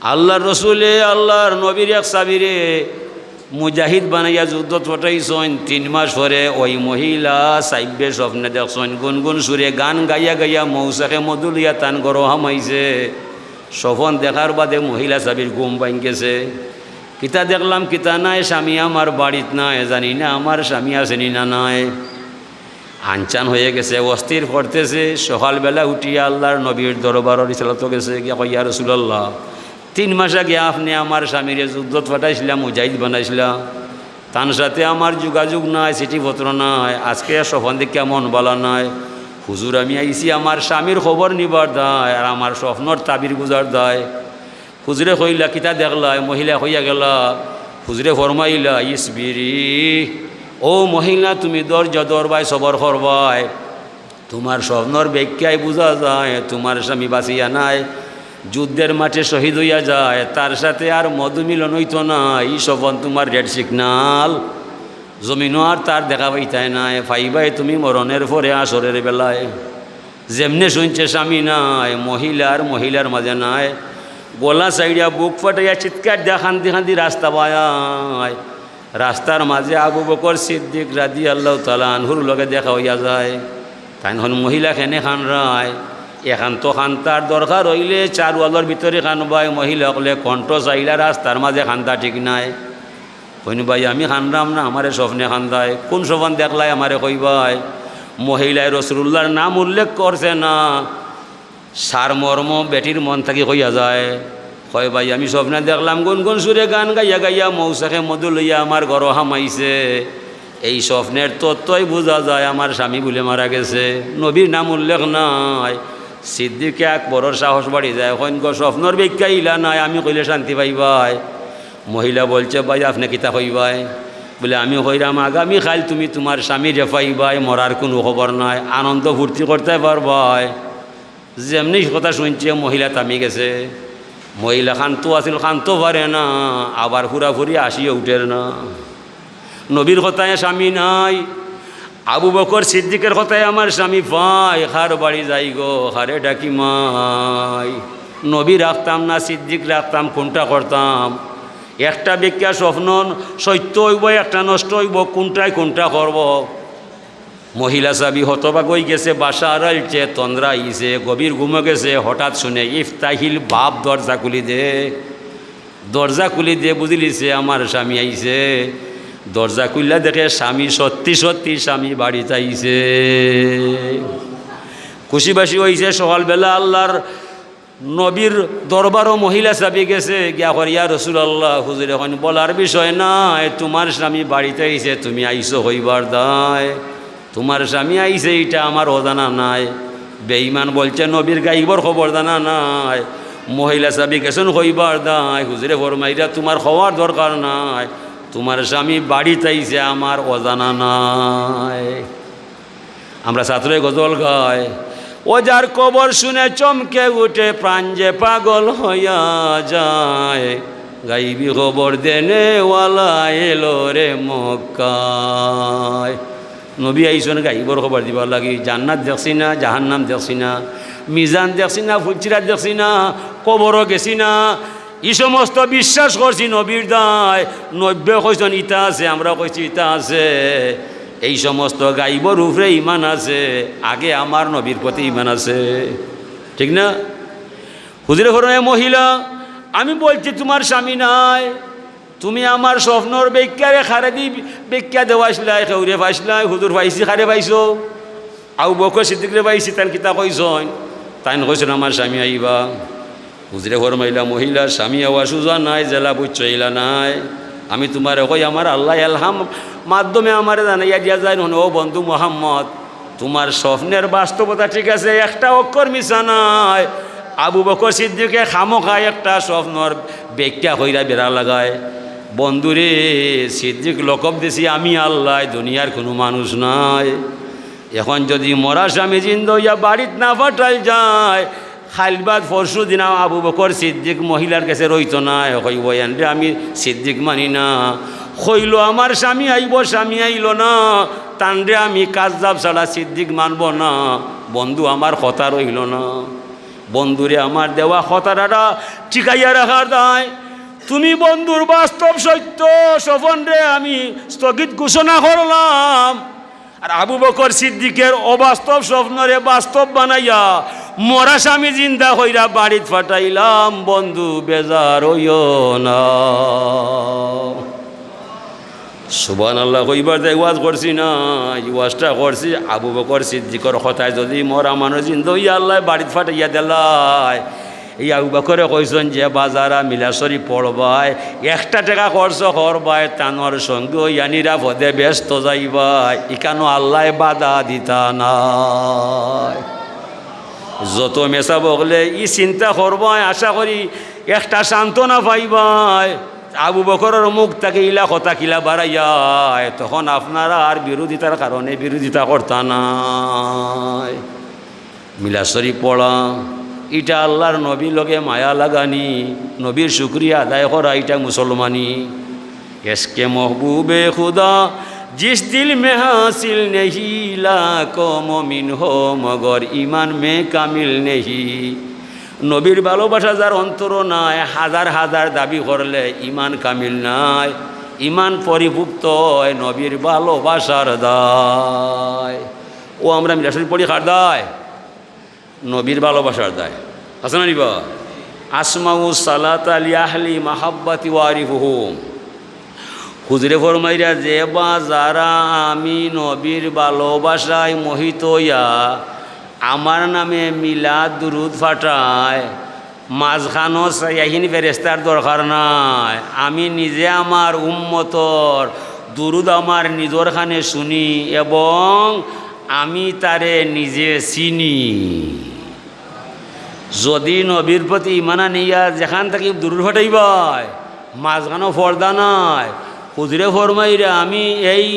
আল্লাহর রসুলে আল্লাহর নবীর এক সাহাবীরে মুজাহিদ বানাইয়া যুদ্ধত পাঠাইছইন। তিন মাস পরে ওই মহিলা সাহাবীয়ে স্বপ্নে দেখছইন, গুনগুন সুরে গান গাইয়া গাইয়া মৌচাকে মধু লইয়া তান ঘরো হামাইছে। স্বপন দেখার বাদে মহিলা সাহাবীর ঘুম ভাঙ্গিগেছে। "কিতা দেখলাম, কিতা নাই, স্বামী আমার বাড়িত নাই, জানি না আমার স্বামী আছে নি না নাই।" আনচান হয়ে গেছে, অস্থির করতেছে। সকালবেলা উঠিয়া আল্লাহর নবীর দরবারো রিসালতো গেছে, গিয়া কয়, "ইয়া রাসূলুল্লাহ, তিন মাস আগে আপনে আমার স্বামীরে যুদ্ধত পাঠাইছিলা, মুজাহিদ বানাইছিলা, তান সাথে আমার যোগাযোগ নাই, চিঠিপত্র নাই, আজকে স্বপন দেখিয়া মন ভালা নাই। হুজুর, আমি আইছি আমার স্বামীর খবর নিবার দায়, আর আমার স্বপ্নর তাবির বুঝার দায়।" হুজুরে কইলা, "কিতা দেখলায়?" মহিলা কইয়া গেলা। হুজুরে ফরমাইলা, "ইসবিরি, ও মহিলা, তুমি ধৈর্য ধরবায়, সবর করবায়। তুমার স্বপ্নর ব্যাখ্যায় বুঝা যায়, তুমার স্বামী বাঁচিয়া নাই, যুদ্ধের মাঠে শহীদ অইয়া যায়, তার সাথে আর মধুমিলন অইতো না। ই স্বপন তুমার red signal, জমিনো আর তার দেখা পাইতায় নায়, পাইবায় তুমি মরণের পরে হাশরের বেলায়।" যেমনে শুনছে স্বামী নাই, মহিলার, মহিলার মাঝে নাই, গলা ছাড়িয়া বুক ফাটাইয়া চিৎকার দিয়া কান্দি কান্দি রাস্তা বায়। রাস্তার মাঝে আবু বকর সিদ্দিক রাদিয়াল্লাহু তাআলা আনহুর লগে দেখা অইয়া যায়। তাইন কইন, "মহিলা কেনে কান্দরায়? এখান তো কান্দার দরকার অইলে চার ওয়ালর ভিতরে কান্দবায়, মহিলা অকলে কণ্ঠ চাইলা রাস্তার মাঝে কান্দা ঠিক নায়।" কইন, "ভাই, আমি কান্দরাম না, আমারে স্বপ্নে কান্দায়। কোন স্বপন দেখলায় আমারে কইবায়?" মহিলায় রাসূলুল্লাহর নাম উল্লেখ করছে না, সারমর্ম বেটির মন থাকি কইয়া যায়। কয়, "ভাই, আমি স্বপ্নে দেখলাম গুনগুন সুরে গান গাইয়া গাইয়া মৌচাকে মধু লইয়া আমার ঘরো হামাইছে। এই স্বপ্নের তত্ত্বই বুঝা যায় আমার স্বামী বুলে মারা গেছে।" নবীর নাম উল্লেখ নাই। সিদ্দিকে আকবরর সাহস বাড়ি যায়, কইন, "গো, স্বপ্নর ব্যাখ্যা ইলা নায়, আমি কইলে শান্তি পাইবায়।" মহিলা বলছে, "ভাই, আপনে কিতা কইবায়?" বুলে, "আমি কইরাম, আগামী কাইল তুমি তুমার স্বামীরে পাইবায়, মরার কুনু খবর নাই, আনন্দ ফুর্তি করতায় পারবায়।" যেমনি কথা শুনছে, মহিলা থামি গেছে। মহিলা কানতো আছিল, কানতো পারে না, আবার পুরাপুরি হাসিও উঠের না। নবীর কথায় স্বামী নাই, আবু বকর সিদ্দিকের কথায় আমার স্বামী পাই, কার বাড়ি যাই গো, কারে ডাকি মাই। নবী রাখতাম না সিদ্দিক রাখতাম, কুনটা করতাম? একটা ব্যাখ্যা স্বপ্ন সত্য অইবো, একটা নষ্ট অইবো, কুনটায় কুনটা করবো? মহিলা সাবি হতবাক অইগেছে, বাসা আড়াইলছে, তন্দ্রা আইছে, গভীর ঘুমো গেছে, হঠাৎ শুনে, "ইফতাহিল বাব", দরজা খুলি দে, দরজা খুলি দে, বুঝিলিছে আমার স্বামী আইছে। দরজা খুলিয়া দেখে স্বামী, সত্যি সত্যি স্বামী বাড়িত আইছে। খুশি বাসি অইছে, সকালবেলা আল্লার নবীর দরবারো মহিলা সাবি গেছে, গিয়া কর, "ইয়া রাসূলুল্লাহ, হুজুরে কইন, বলার বিষয় নায়, তুমার স্বামী বাড়িত আইছে, তুমি আইছো কইবার দায়, তুমার স্বামী আইছে, ইটা আমার অজানা নায়।" বেঈমান বলছে, "নবীর গাইবর খবর জানা নায়।" মহিলা সাবি গেছইন কইবার দায়, হুজুরে ফরমাইরা, "তুমার কওয়ার দরকার নাই, তুমার স্বামী বাড়িত আইছে, আমার অজানা নায়।" আমরা ছাত্রই গজল গায়, "ও যার খবর শুনে চমকে উঠে, প্রাণ যে পাগল হইয়া যায়, গাইবি খবর দেনেওয়ালা এলো রে মক্কায়।" নবী আইছইন গাইবর খবর দিবার লাগি। জান্নাত দেখছি না, জাহান্নাম দেখছি না, মিজান দেখছি না, ফুলসিরাত দেখছি না, কবরো গেছি না, ই সমস্ত বিশ্বাস করছি নবীর দায়। নবীয়ে কইছইন, "ইতা আছে", আমরা কইছি, "ইতা আছে।" এই সমস্ত গাইবর উপরে ঈমান আছে, আগে আমার নবীর প্রতি ঈমান আছে, ঠিক না? হুজুরে ফরমায়, "মহিলা, আমি বলছি তুমার স্বামী নাই, তুমি আমার স্বপ্নর ব্যাখ্যারে কারে দি ব্যাখ্যা দেওয়াইছলায়, কেউরে পাইছলায়, হুজুর পাইছি, কারে পাইছো?" আবু বকর সিদ্দিকরে পাইছি, তাইন কিতা কইছইন? তাইন কইছইন, "আমার স্বামী আইবা।" হুজুরে ফরমাইলা, "মহিলা, স্বামী আওয়া সুজা নায়, যেলা বুঝছো ইলা নায়। আমি তুমারে কই, আমার আল্লায় এলহাম মাধ্যমে আমারে জানাইয়া দিয়া যাইন, হন, ও বন্ধু মোহাম্মদ, তুমার স্বপ্নের বাস্তবতা ঠিক আছে, একটা অক্ষর মিছা নায়।" আবু বকর সিদ্দিকে খামোখা একটা স্বপ্নর ব্যাখ্যা কইরা বেড়া লাগায়। বন্ধুরে, সিদ্দিক লকব দিছি আমি আল্লায়, দুনিয়ার কুনু মানুষ নায়। এখন যুদি মরা স্বামী জিন্দা অইয়া বাড়িত না পাঠাইল যায়, কাইল বাদ পরশু দিন আবু বকর সিদ্দিক মহিলার গেছে রইতো নায়, কইবো, "এনরে আমি সিদ্দিক মানি না।" কইলো, "আমার স্বামী আইবো, স্বামী আইলো না, তানরে আমি কাজ্জাব ছাড়া সিদ্দিক মানবো না।" বন্ধু, আমার কথা রইলো না। বন্ধুরে, আমার দেওয়া কথাটা টিকাইয়া রাখার দায়। তুমি বন্ধুর বাস্তব সত্য স্বপনরে আমি স্থগিত ঘোষণা করলাম। আর আবু বকর সিদ্দিকের অবাস্তব স্বপ্নরে বাস্তব বানাইয়া মরা স্বামী জিন্দা কইরা বাড়িত পাঠাইলাম। বন্ধু বেজার অইও না। সুবহানাল্লাহ কইবার দায় ওয়াজ করছি না, ই ওয়াজটা করছি আবু বকর সিদ্দিকর কথায়। যুদি মরা মানুষ জিন্দা অইয়া আল্লায় বাড়িত পাঠাইয়া দিলায়, এই আবু বকরে কইছইন যে বাজারা মিলাদ শরিফ পড়বায়, একটা টেকা খরচ করবায়, তানর সঙ্গী অইয়া নিরাপদে বেহেস্তো যাইবায়, ইখানো আল্লায় বাধা দিতা নায়। যত মেসাব অকলে ই চিন্তা করবায়, আশা করি একটা সান্ত্বনা পাইবায়। আবু বকরর মুখ থাকি ইলা কথা কিলা বারাইয়ায়, তখন আপনারা আর বিরোধিতার কারণে বিরোধিতা করতা নায়। মিলাদ শরিফ পড়া, ইটা আল্লার নবীর লগে মায়া লাগানি, নবীর শুকরিয়া আদায় করা, ইটা মুসলমানি। عشق محبوب خدا جس دل میں حاصل نہیں، لاکھوں مومن ہو مگر ایمان میں کامل نہیں۔ নবীর ভালোবাসা যার অন্তরো নাই, হাজার হাজার দাবি করলে ইমান কামিল নায়। ইমান পরিপুক্ত অয় নবীর ভালোবাসার দায়। অউ আমরা মিলাদ শরিফ পড়ি কার দায়? নবীর ভালোবাসার দায়। আছে না নি বা? আসমাউ সালাতা লি আহলি মাহাব্বাতি ওয়া আরিফুহুম। হুজুরে ফরমাইরা, যে বা যারা আমি নবীর ভালোবাসায় মোহিত অইয়া আমার নামে মিলাদ দুরুদ ফাটায়, মাঝখানো চাইয়া হিন ফেরেস্তার দরকার নাই। আমি নিজে আমার উম্মতর দুরুদ আমার নিজর কানে শুনি এবং আমি তারে নিজে চিনি। যদি নবীর প্রতি ইমান আনিয়া যেখান থাকি দুরুদ ফাটাইবায়, মাঝখানো পর্দা নাই, হুজুরে ফরমাইরা, আমি এই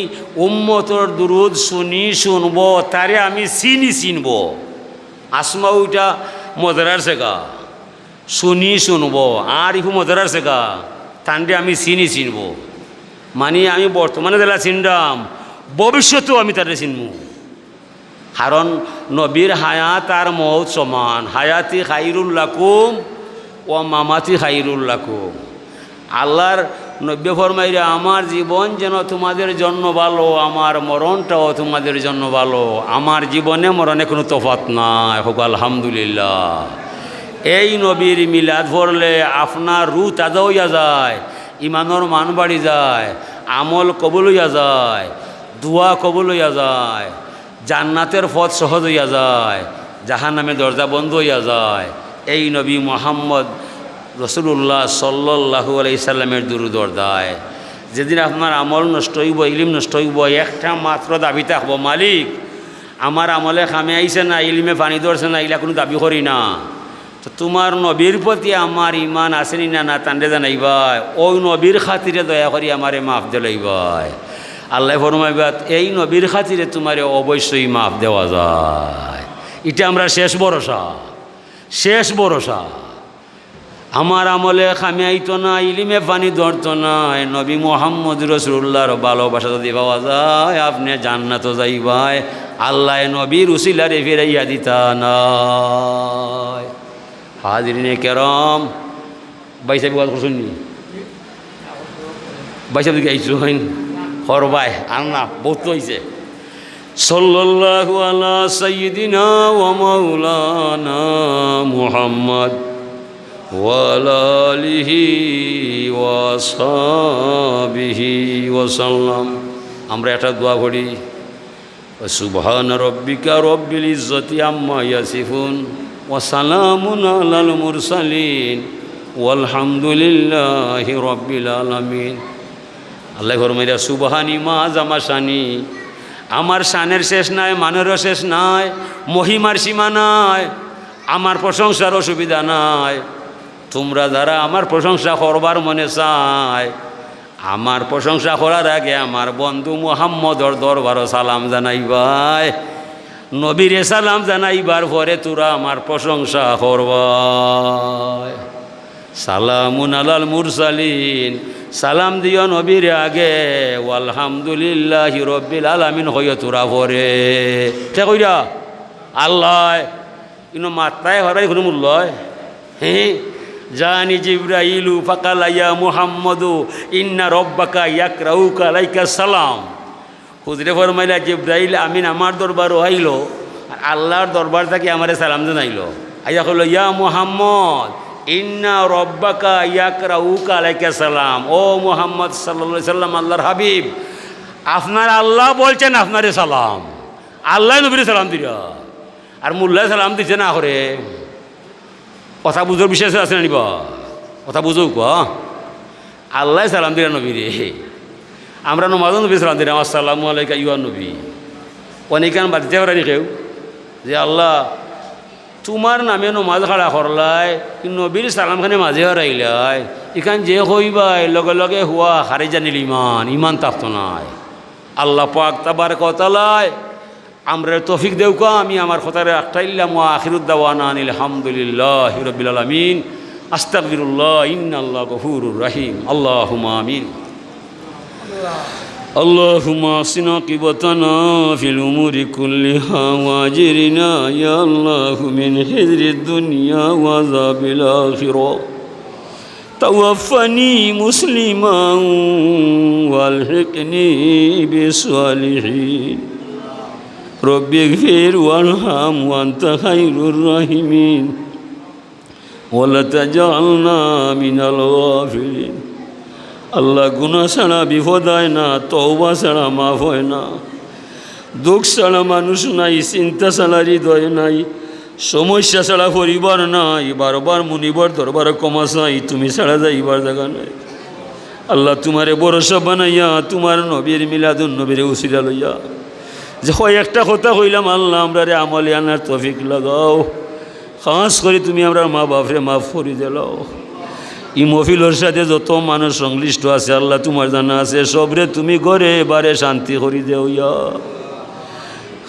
উম্মতর দুরুদ শুনি শুনবো, তারে আমি চিনি চিনবো। আসমাউ ইটা মজারার সেগা, শুনি শুনবো, আরিফু মজারার সেগা, তানরে আমি চিনি চিনবো। মানি আমি বর্তমানে যেলা চিনরাম, ভবিষ্যতেও আমি তারে চিনমু। কারণ নবীর হায়াত আর মউত সমান, হায়াতি খাইরুল লাকুম ওয়া মামাতি খাইরুল লাকুম। আল্লার নবীয়ে ফরমাইরা, আমার জীবন যেন তোমাদের জন্য ভালো, আমার মরণটাও তোমাদের জন্য ভালো। আমার জীবনে মরণে কুনু তফাত নাই। কউক্কা আলহামদুলিল্লাহ। এই নবীর মিলাদ পড়লে আপনার রুহ তাজা অইয়া যায়, ইমানর মান বাড়ি যায়, আমল কবুল অইয়া যায়, দোয়া কবুল অইয়া যায়, জান্নাতের পথ সহজ অইয়া যায়, জাহান্নামের দরজা বন্ধ অইয়া যায়। এই নবী মুহাম্মদ রাসূলুল্লাহ সাল্লাল্লাহু আলাইহি সাল্লামের দুরুদর দায়। যেদিন আপনার আমল নষ্ট অইবো, ইলিম নষ্ট অইবো, একটা মাত্র দাবি থাকবো, মালিক, আমার আমলে কামে আইছে না, ইলিমে পানি ধরছে না, ইলা কুনু দাবি করি না। তো তুমার নবীর প্রতি আমার ইমান আছে নি না, না, তানরে জানাইবায়। অউ নবীর খাতিরে দয়া করি আমারে মাফ দিলাইবায়। আল্লায় ফরমাইবা, এই নবীর খাতিরে তুমারে অবশ্যই মাফ দেওয়া যায়। ইটা আমরার শেষ ভরসা, শেষ ভরসা। আমার আমলে কামে আইতো না, ইলিমে পানি ধরতো না, নবী মুহাম্মদ রাসূলুল্লাহর ভালোবাসা যদি পাওয়া যায়, আপনে জান্নাতো যাইবায়। আল্লায় নবীর উসিলারে ফিরাইয়া দিতা নায়। হাজিরিনে কেরাম, ভাইসাব ওয়াজ করছইন নি? ভাইসাব দেখি আইছইন? করবায়, আর না, বউত অইছে। সাল্লাল্লাহু আলা সাইয়্যিদিনা ওয়া মাওলানা মুহাম্মদ ওয়া আলা আলিহি ওয়া আসহাবিহি ওয়া সাল্লাম। আমরা একটা দোয়া পড়ি। সুবহানা রাব্বিকা রাব্বিল ইজ্জতি আম্মা ইয়াসিফুন, ওয়া সালামুন আলাল মুরসালিন, ওয়াল হামদুলিল্লাহি রাব্বিল আলামিন। আল্লায় ফরমাইরা, সুবহানি মা জামা শানি, আমার শানের শেষ নাই, মানেরও শেষ নাই, মহিমার সীমা নাই, আমার প্রশংসার অসুবিধা নাই। তুমরা যারা আমার প্রশংসা করবার মনে চায়, আমার প্রশংসা করার আগে আমার বন্ধু মুহাম্মদর দরবারো সালাম জানাইবায়। নবীরে সালাম জানাইবার পরে তুরা আমার প্রশংসা করবায়। সালামুন আলাল মুরসালিন, সালাম দিও নবীরে আগে, ওয়ালহামদুলিল্লাহি রব্বিল আলামিন কইও তুরা পরে। কে কইরা? আল্লায়। ইনো মাততায় হরবায় কুনু মূল্য অয়? হে, জানি জিব্রাইলু ফাকালা ইয়া মুহাম্মদু ইন্না রব্বাকা ইয়াকরাউকা আলাইকা সালাম। হুজুরে ফরমাইলা, জিব্রাইল আমিন আমার দরবারো আইলো, আর আল্লার দরবার থাকি আমারে সালাম জানাইলো। আইয়া কইলো, ইয়া মুহাম্মদ, ইন্না রব্বাকা ইয়াকরাউকা আলাইকা সালাম। ও মুহাম্মদ সাল্লাল্লাহু আলাইহি সাল্লাম, আল্লার হাবিব, আপনার আল্লা বলছেন আপনারে সালাম। আল্লায় নবীরে সালাম দিরা। আর মুল্লায় সালাম দিছে না করে। কথা বুঝার বিষয় আছে না নি বা? কথা বুঝউক্কা। আল্লায় সালাম দিরা নবীরে। আমরা নমাজো নবীরে সালাম দিরাম, আসসালামু আলাইকা ইয়া নবী। অনেকখান বাদ দিতা পারে নি কেউ? যে আল্লা, তুমার নামে নমাজ খাড়া করলায়, নবীর সালাম খানে মাঝে হারাইলায়, ইখান যে কইবায়, লগে লগে হুয়া খারিজ আনিল ইমান, ইমান থাকতো নায়। আল্লা পাক তাবারক ওয়া তাআলায় আমরারে তৌফিক দেউক্কা, আমি আমার কথারে আটকাইলাম। ওয়া আখিরুদ দাওয়ানা আনিল হামদুলিল্লাহি রাব্বিল আলামিন। আস্তাগফিরুল্লাহ, ইন্নাল্লাহ গফুরুর রহিম। আল্লাহুম্মা আমিন। اللهم أحسن عاقبتنا في الأمور كلها وأجرنا يا الله من خزي الدنيا وعذاب الآخرة. توفني مسلما وألحقني بالصالحين. رب اغفر وارحم وأنت خير الراحمين. ولا تجعلنا من الغافلين. আল্লাহ, গুনা ছাড়া বিপদ অয় না, তওবা ছাড়া মাফ অয় না, দুঃখ ছাড়া মানুষ নাই, চিন্তা ছাড়া হৃদয় নাই, সমস্যা ছাড়া পরিবার নাই। বারবার মুনিবর দরবারে ক্ষমা চাই, তুমি ছাড়া যাইবার জাগা নাই। আল্লাহ, তুমারে ভরসা বানাইয়া, তুমার নবীর মিলাদুন নবীর উসিলা লইয়া যে কয়েকটা কথা কইলাম, আল্লাহ, আমরারে আমলে আনার তৌফিক লাগাও। খাস করি তুমি আমরার মা বাপরে মাফ করি দিলাও। ই মহফিলর সাথে যত মানুষ সংশ্লিষ্ট আছে, আল্লাহ, তুমার জানা আছে, সবরে তুমি ঘরে বারে শান্তি করি দেও ইয়া।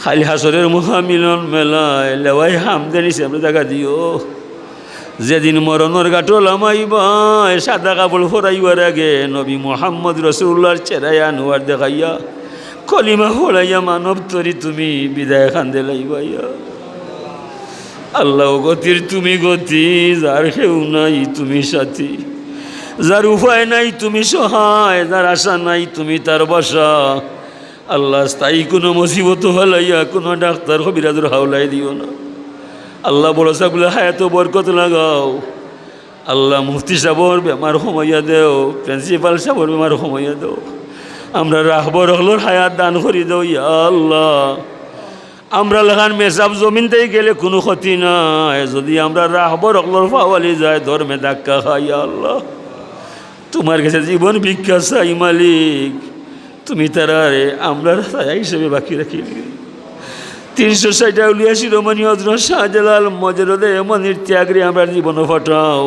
কাইল হাশরের মহামিলন মেলায় লেওয়ায়ে হামদে নিচে আমরারে জাগা দিও। যেদিন মরণর ঘাটো লামাইবায়, সাদা কাপড় পরাইবার আগে নবী মুহাম্মদ রাসূলুল্লাহর চেহারায় আনোয়ার দেখাইয়া, কলিমা পড়াইয়া মানব তরি তুমি বিদায় খান দিলাইবায় ইয়া। আল্লাহ, গতির তুমি গতি, যার কেউ নাই তুমি সাথী, যার উপায় নাই তুমি সহায়, যার আশা নাই তুমি তার বাসা। আল্লাহ, স্থায়ী কুনু মুসিবত ফালাইয়া কুনু ডাক্তার কবিরাজর হাওলায় দিও না। আল্লাহ, বড় ছাবগুলার হায়াতো বরকত লাগাও। আল্লাহ, মুফতি সাবর বেমার কমাইয়া দেও, প্রিন্সিপাল সাবর বেমার কমাইয়া দেও। আমরার রাহবর অকলর হায়াত দান করি দেও ইয়া আল্লাহ। আমরার লাখান মেসাব জমিন থাকি গেলে কুনু ক্ষতি নাই, যুদি আমরার রাহবর অকলর পাওয়ালি যায়, ধর্মে ধাক্কা খায় ইয়া আল্লাহ। তুমার গেছে জীবন ভিক্ষা চাই মালিক, তুমি তারারে আমরার ছায়া হিসাবে বাকি রাখিলিও। তিনশো ষাইট আউলিয়া শিরোমণি হযরত শাহজালাল মজরুদে এমনির ত্যাগরে আমরার জীবনো পাঠাও।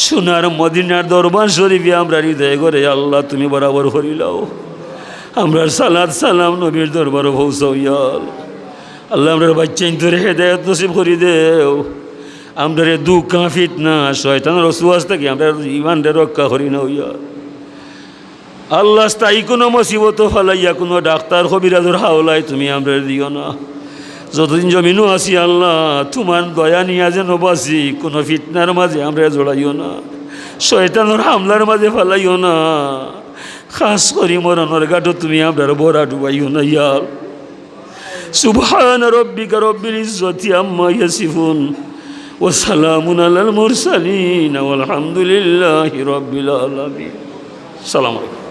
সোনার মদিনার দরবার শরীফে আমরার হৃদয় ঘরে আল্লাহ তুমি বরাবর করিলাও। আমরার সালাত সালাম নবীর দরবারো পৌঁছাও ইয়া আল্লাহ। আল্লাহ, আমরার বাইচ্চাইন্তরে হেদায়েত নসিব করি দেও। আমরারে দুঃখ, ফিতনা, শয়তানর ওয়াসওয়াস থাকি আমরার ইমানরে রক্ষা করি নেও ইয়া আল্লাহ। আল্লাহ, স্থায়ী কুনু মুসিবতো ফালাইয়া কুনু ডাক্তার কবিরাজর হাওলায় তুমি আমরারে দিও না। যতদিন জমিনো আছি আল্লাহ, তুমার দয়া নিয়া যেন বাঁচি, কুনু ফিতনার মাঝে আমরারে জড়াইও না, শয়তানর হামলার মাঝে ফালাইও না। খাস করি মরণর ঘাটো তুমি আমরার ভরা ডুবাইও না ইয়া আল্লাহ। سبحان ربك رب العزة عما يصفون وسلام على المرسلين والحمد لله رب العالمين. السلام عليكم.